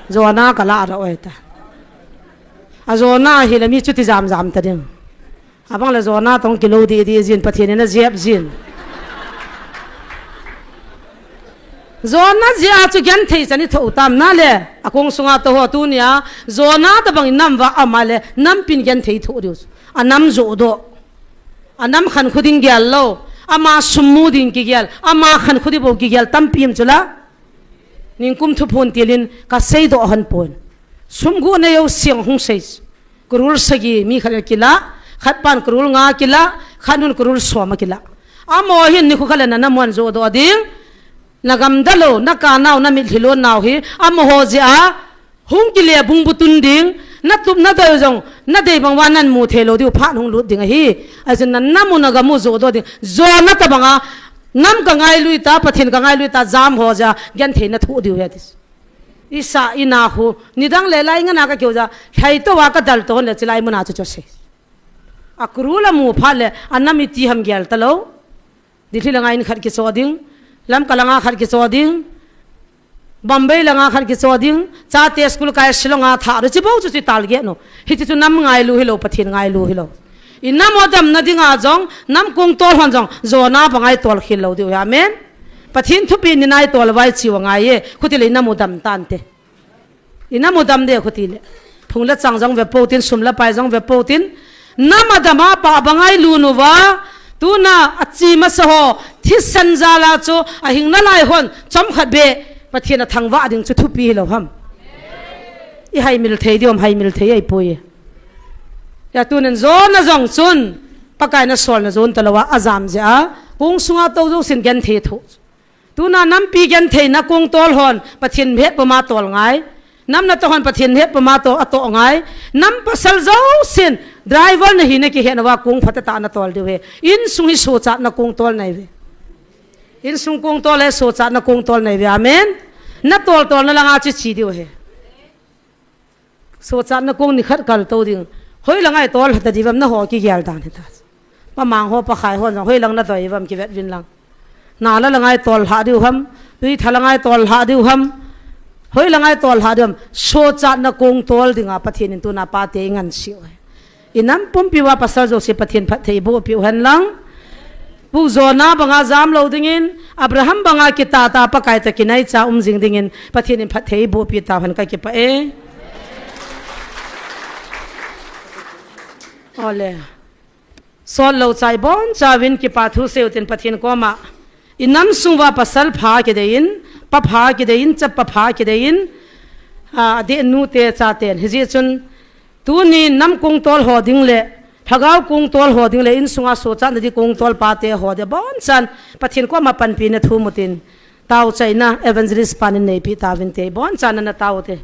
Jonah kalahdoh ahitai. A Jonah hile mi chuti jam jam ta ding. Abang le Jonah toh kilou didi jin, Pathen in ajep jin. Jonah jeh a chu genthei chan ithoh u tam nale, akong sunga tou ho tunia, Jonah tabang in nam uva um a le, nampin genthei thoh diu chu. Anam jodoh. Anam khankho ding gel lou, ama sum mu ding kigel, ama khankho ding bou kigel, tampi um chu la. Ningkum thuphon tilin kaseidoh hon pon. Sum gu na yo siang hung sei. Crore sagi mi khat in akilah, khat pan crore nga akilah, khat nun crore som akilah. Amaho hin nikho khat le nana mun jodoh ding, nagamda lou, nakah nau, namitlhi lon nau hi, amaho jeh a, hung kile bungbu tun ding, natup nadei jong, nadei bang uva namu thei lou diu phat hung lut ding ahi. Ajeh chu nana mu nagam u jodoh ding, Jonah tabang a, nam kangailui ta, Pathen kangailui ta, jam ho jeh a, genthei nathoh diu ahi ati. Isa ina khu, nidang le lai ngana kakihou jeh a, lhai tou a kadal tou hon le chilai muna chu chu sei. A crore amu phat le, anam iti ham gel talou. Delhi langa in khat kicho ding, Lamka langa khat kicho ding, Bombay langa khat kicho ding, chate school kai Shillong a thah diu chi bou chu chi target no. Hiche chu nam ngailu hilou, Pathen ngailu hilou. Inam u damna dinga jong, nam kong tol hon jong, Jonah banga itol khel lou diu ahi. Amen. Pathen thupeh nina itol uva ichiu angai e, khuti le inam u dam tante. Inam u dam de khuti le. Phung le chang jong ve pou tin, sum le pai jong ve pou tin. Nam adam a pa banga ilu nu va. Tuna achi masa ho. Thisan jal a chu ahing nalai hon. Chomkhat beh. Pathen athangvah ding chu thupi hilou ham. Ihaimil thei diu ham, haimil thei ahipoi. Hia tunin Jonah jong chun. Pakai in asolna jon talou a, ajam jeh a. Kong sunga tou jousen genthei thoh. Tuna nampi gentheina kong tol hon Pathen hetpuma tol ngai. Nam natoh hon Pathen hetpuma tol atoh ngai. Nam pasal jousen driver nahi nakihet nauva kong phatah tah natol diu ahi. Insung hi sochatna kong tol nai uve. Insung kong tol le sochatna kong tol nai uve. Amen. Natol tolna langa chu chi diu ahi. Sochatna kong nikhat kaltou ding. Hoilang a itol lha ta diu vem naho kigel dan hita. Pamang ho pakhai hon jong hoilang nadoi uvam kivet uvin lang. Nala langa itol lha diu ham, tuitha langa itol lha diu ham. Hoilang a itol lha diu ham. Sochatna kong tol dinga Pathen in tuna pate ingansei u ahi. Inam pumpi uva pasal jouse Pathen phatthei boh peh u hen lang. Pu Jonah banga jam lou dingin, Abraham banga kitah tah Pakai toh kinaicha um jing dingin, Pathen in phatthei boh peh tauhen kakipah e. Ole. Sot lou chai bonchauvin kipa thu seiyu tin Pathen koma. Inam sung uva pasal pha kidei in, pa pha kidei in, chapa pha kidei in, a, adeh nute chaten. Hijeh chun, tuni nam kong tol ho ding le, lhagao kong tol ho ding le, insunga sochatna di kong tol pate ho ding bonchan, Pathen koma panpina thum u tin. Tao chaina, evangelist pan in neipeh tauvinte, bonchan nana tao ute.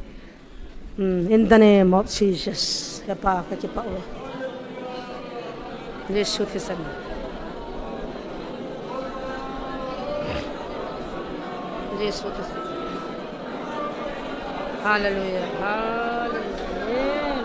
Hmm, in the name of Jesus. He Pa, kakipah uve. Jesu thisan. Jesu thisan. Hallelujah. Hallelujah.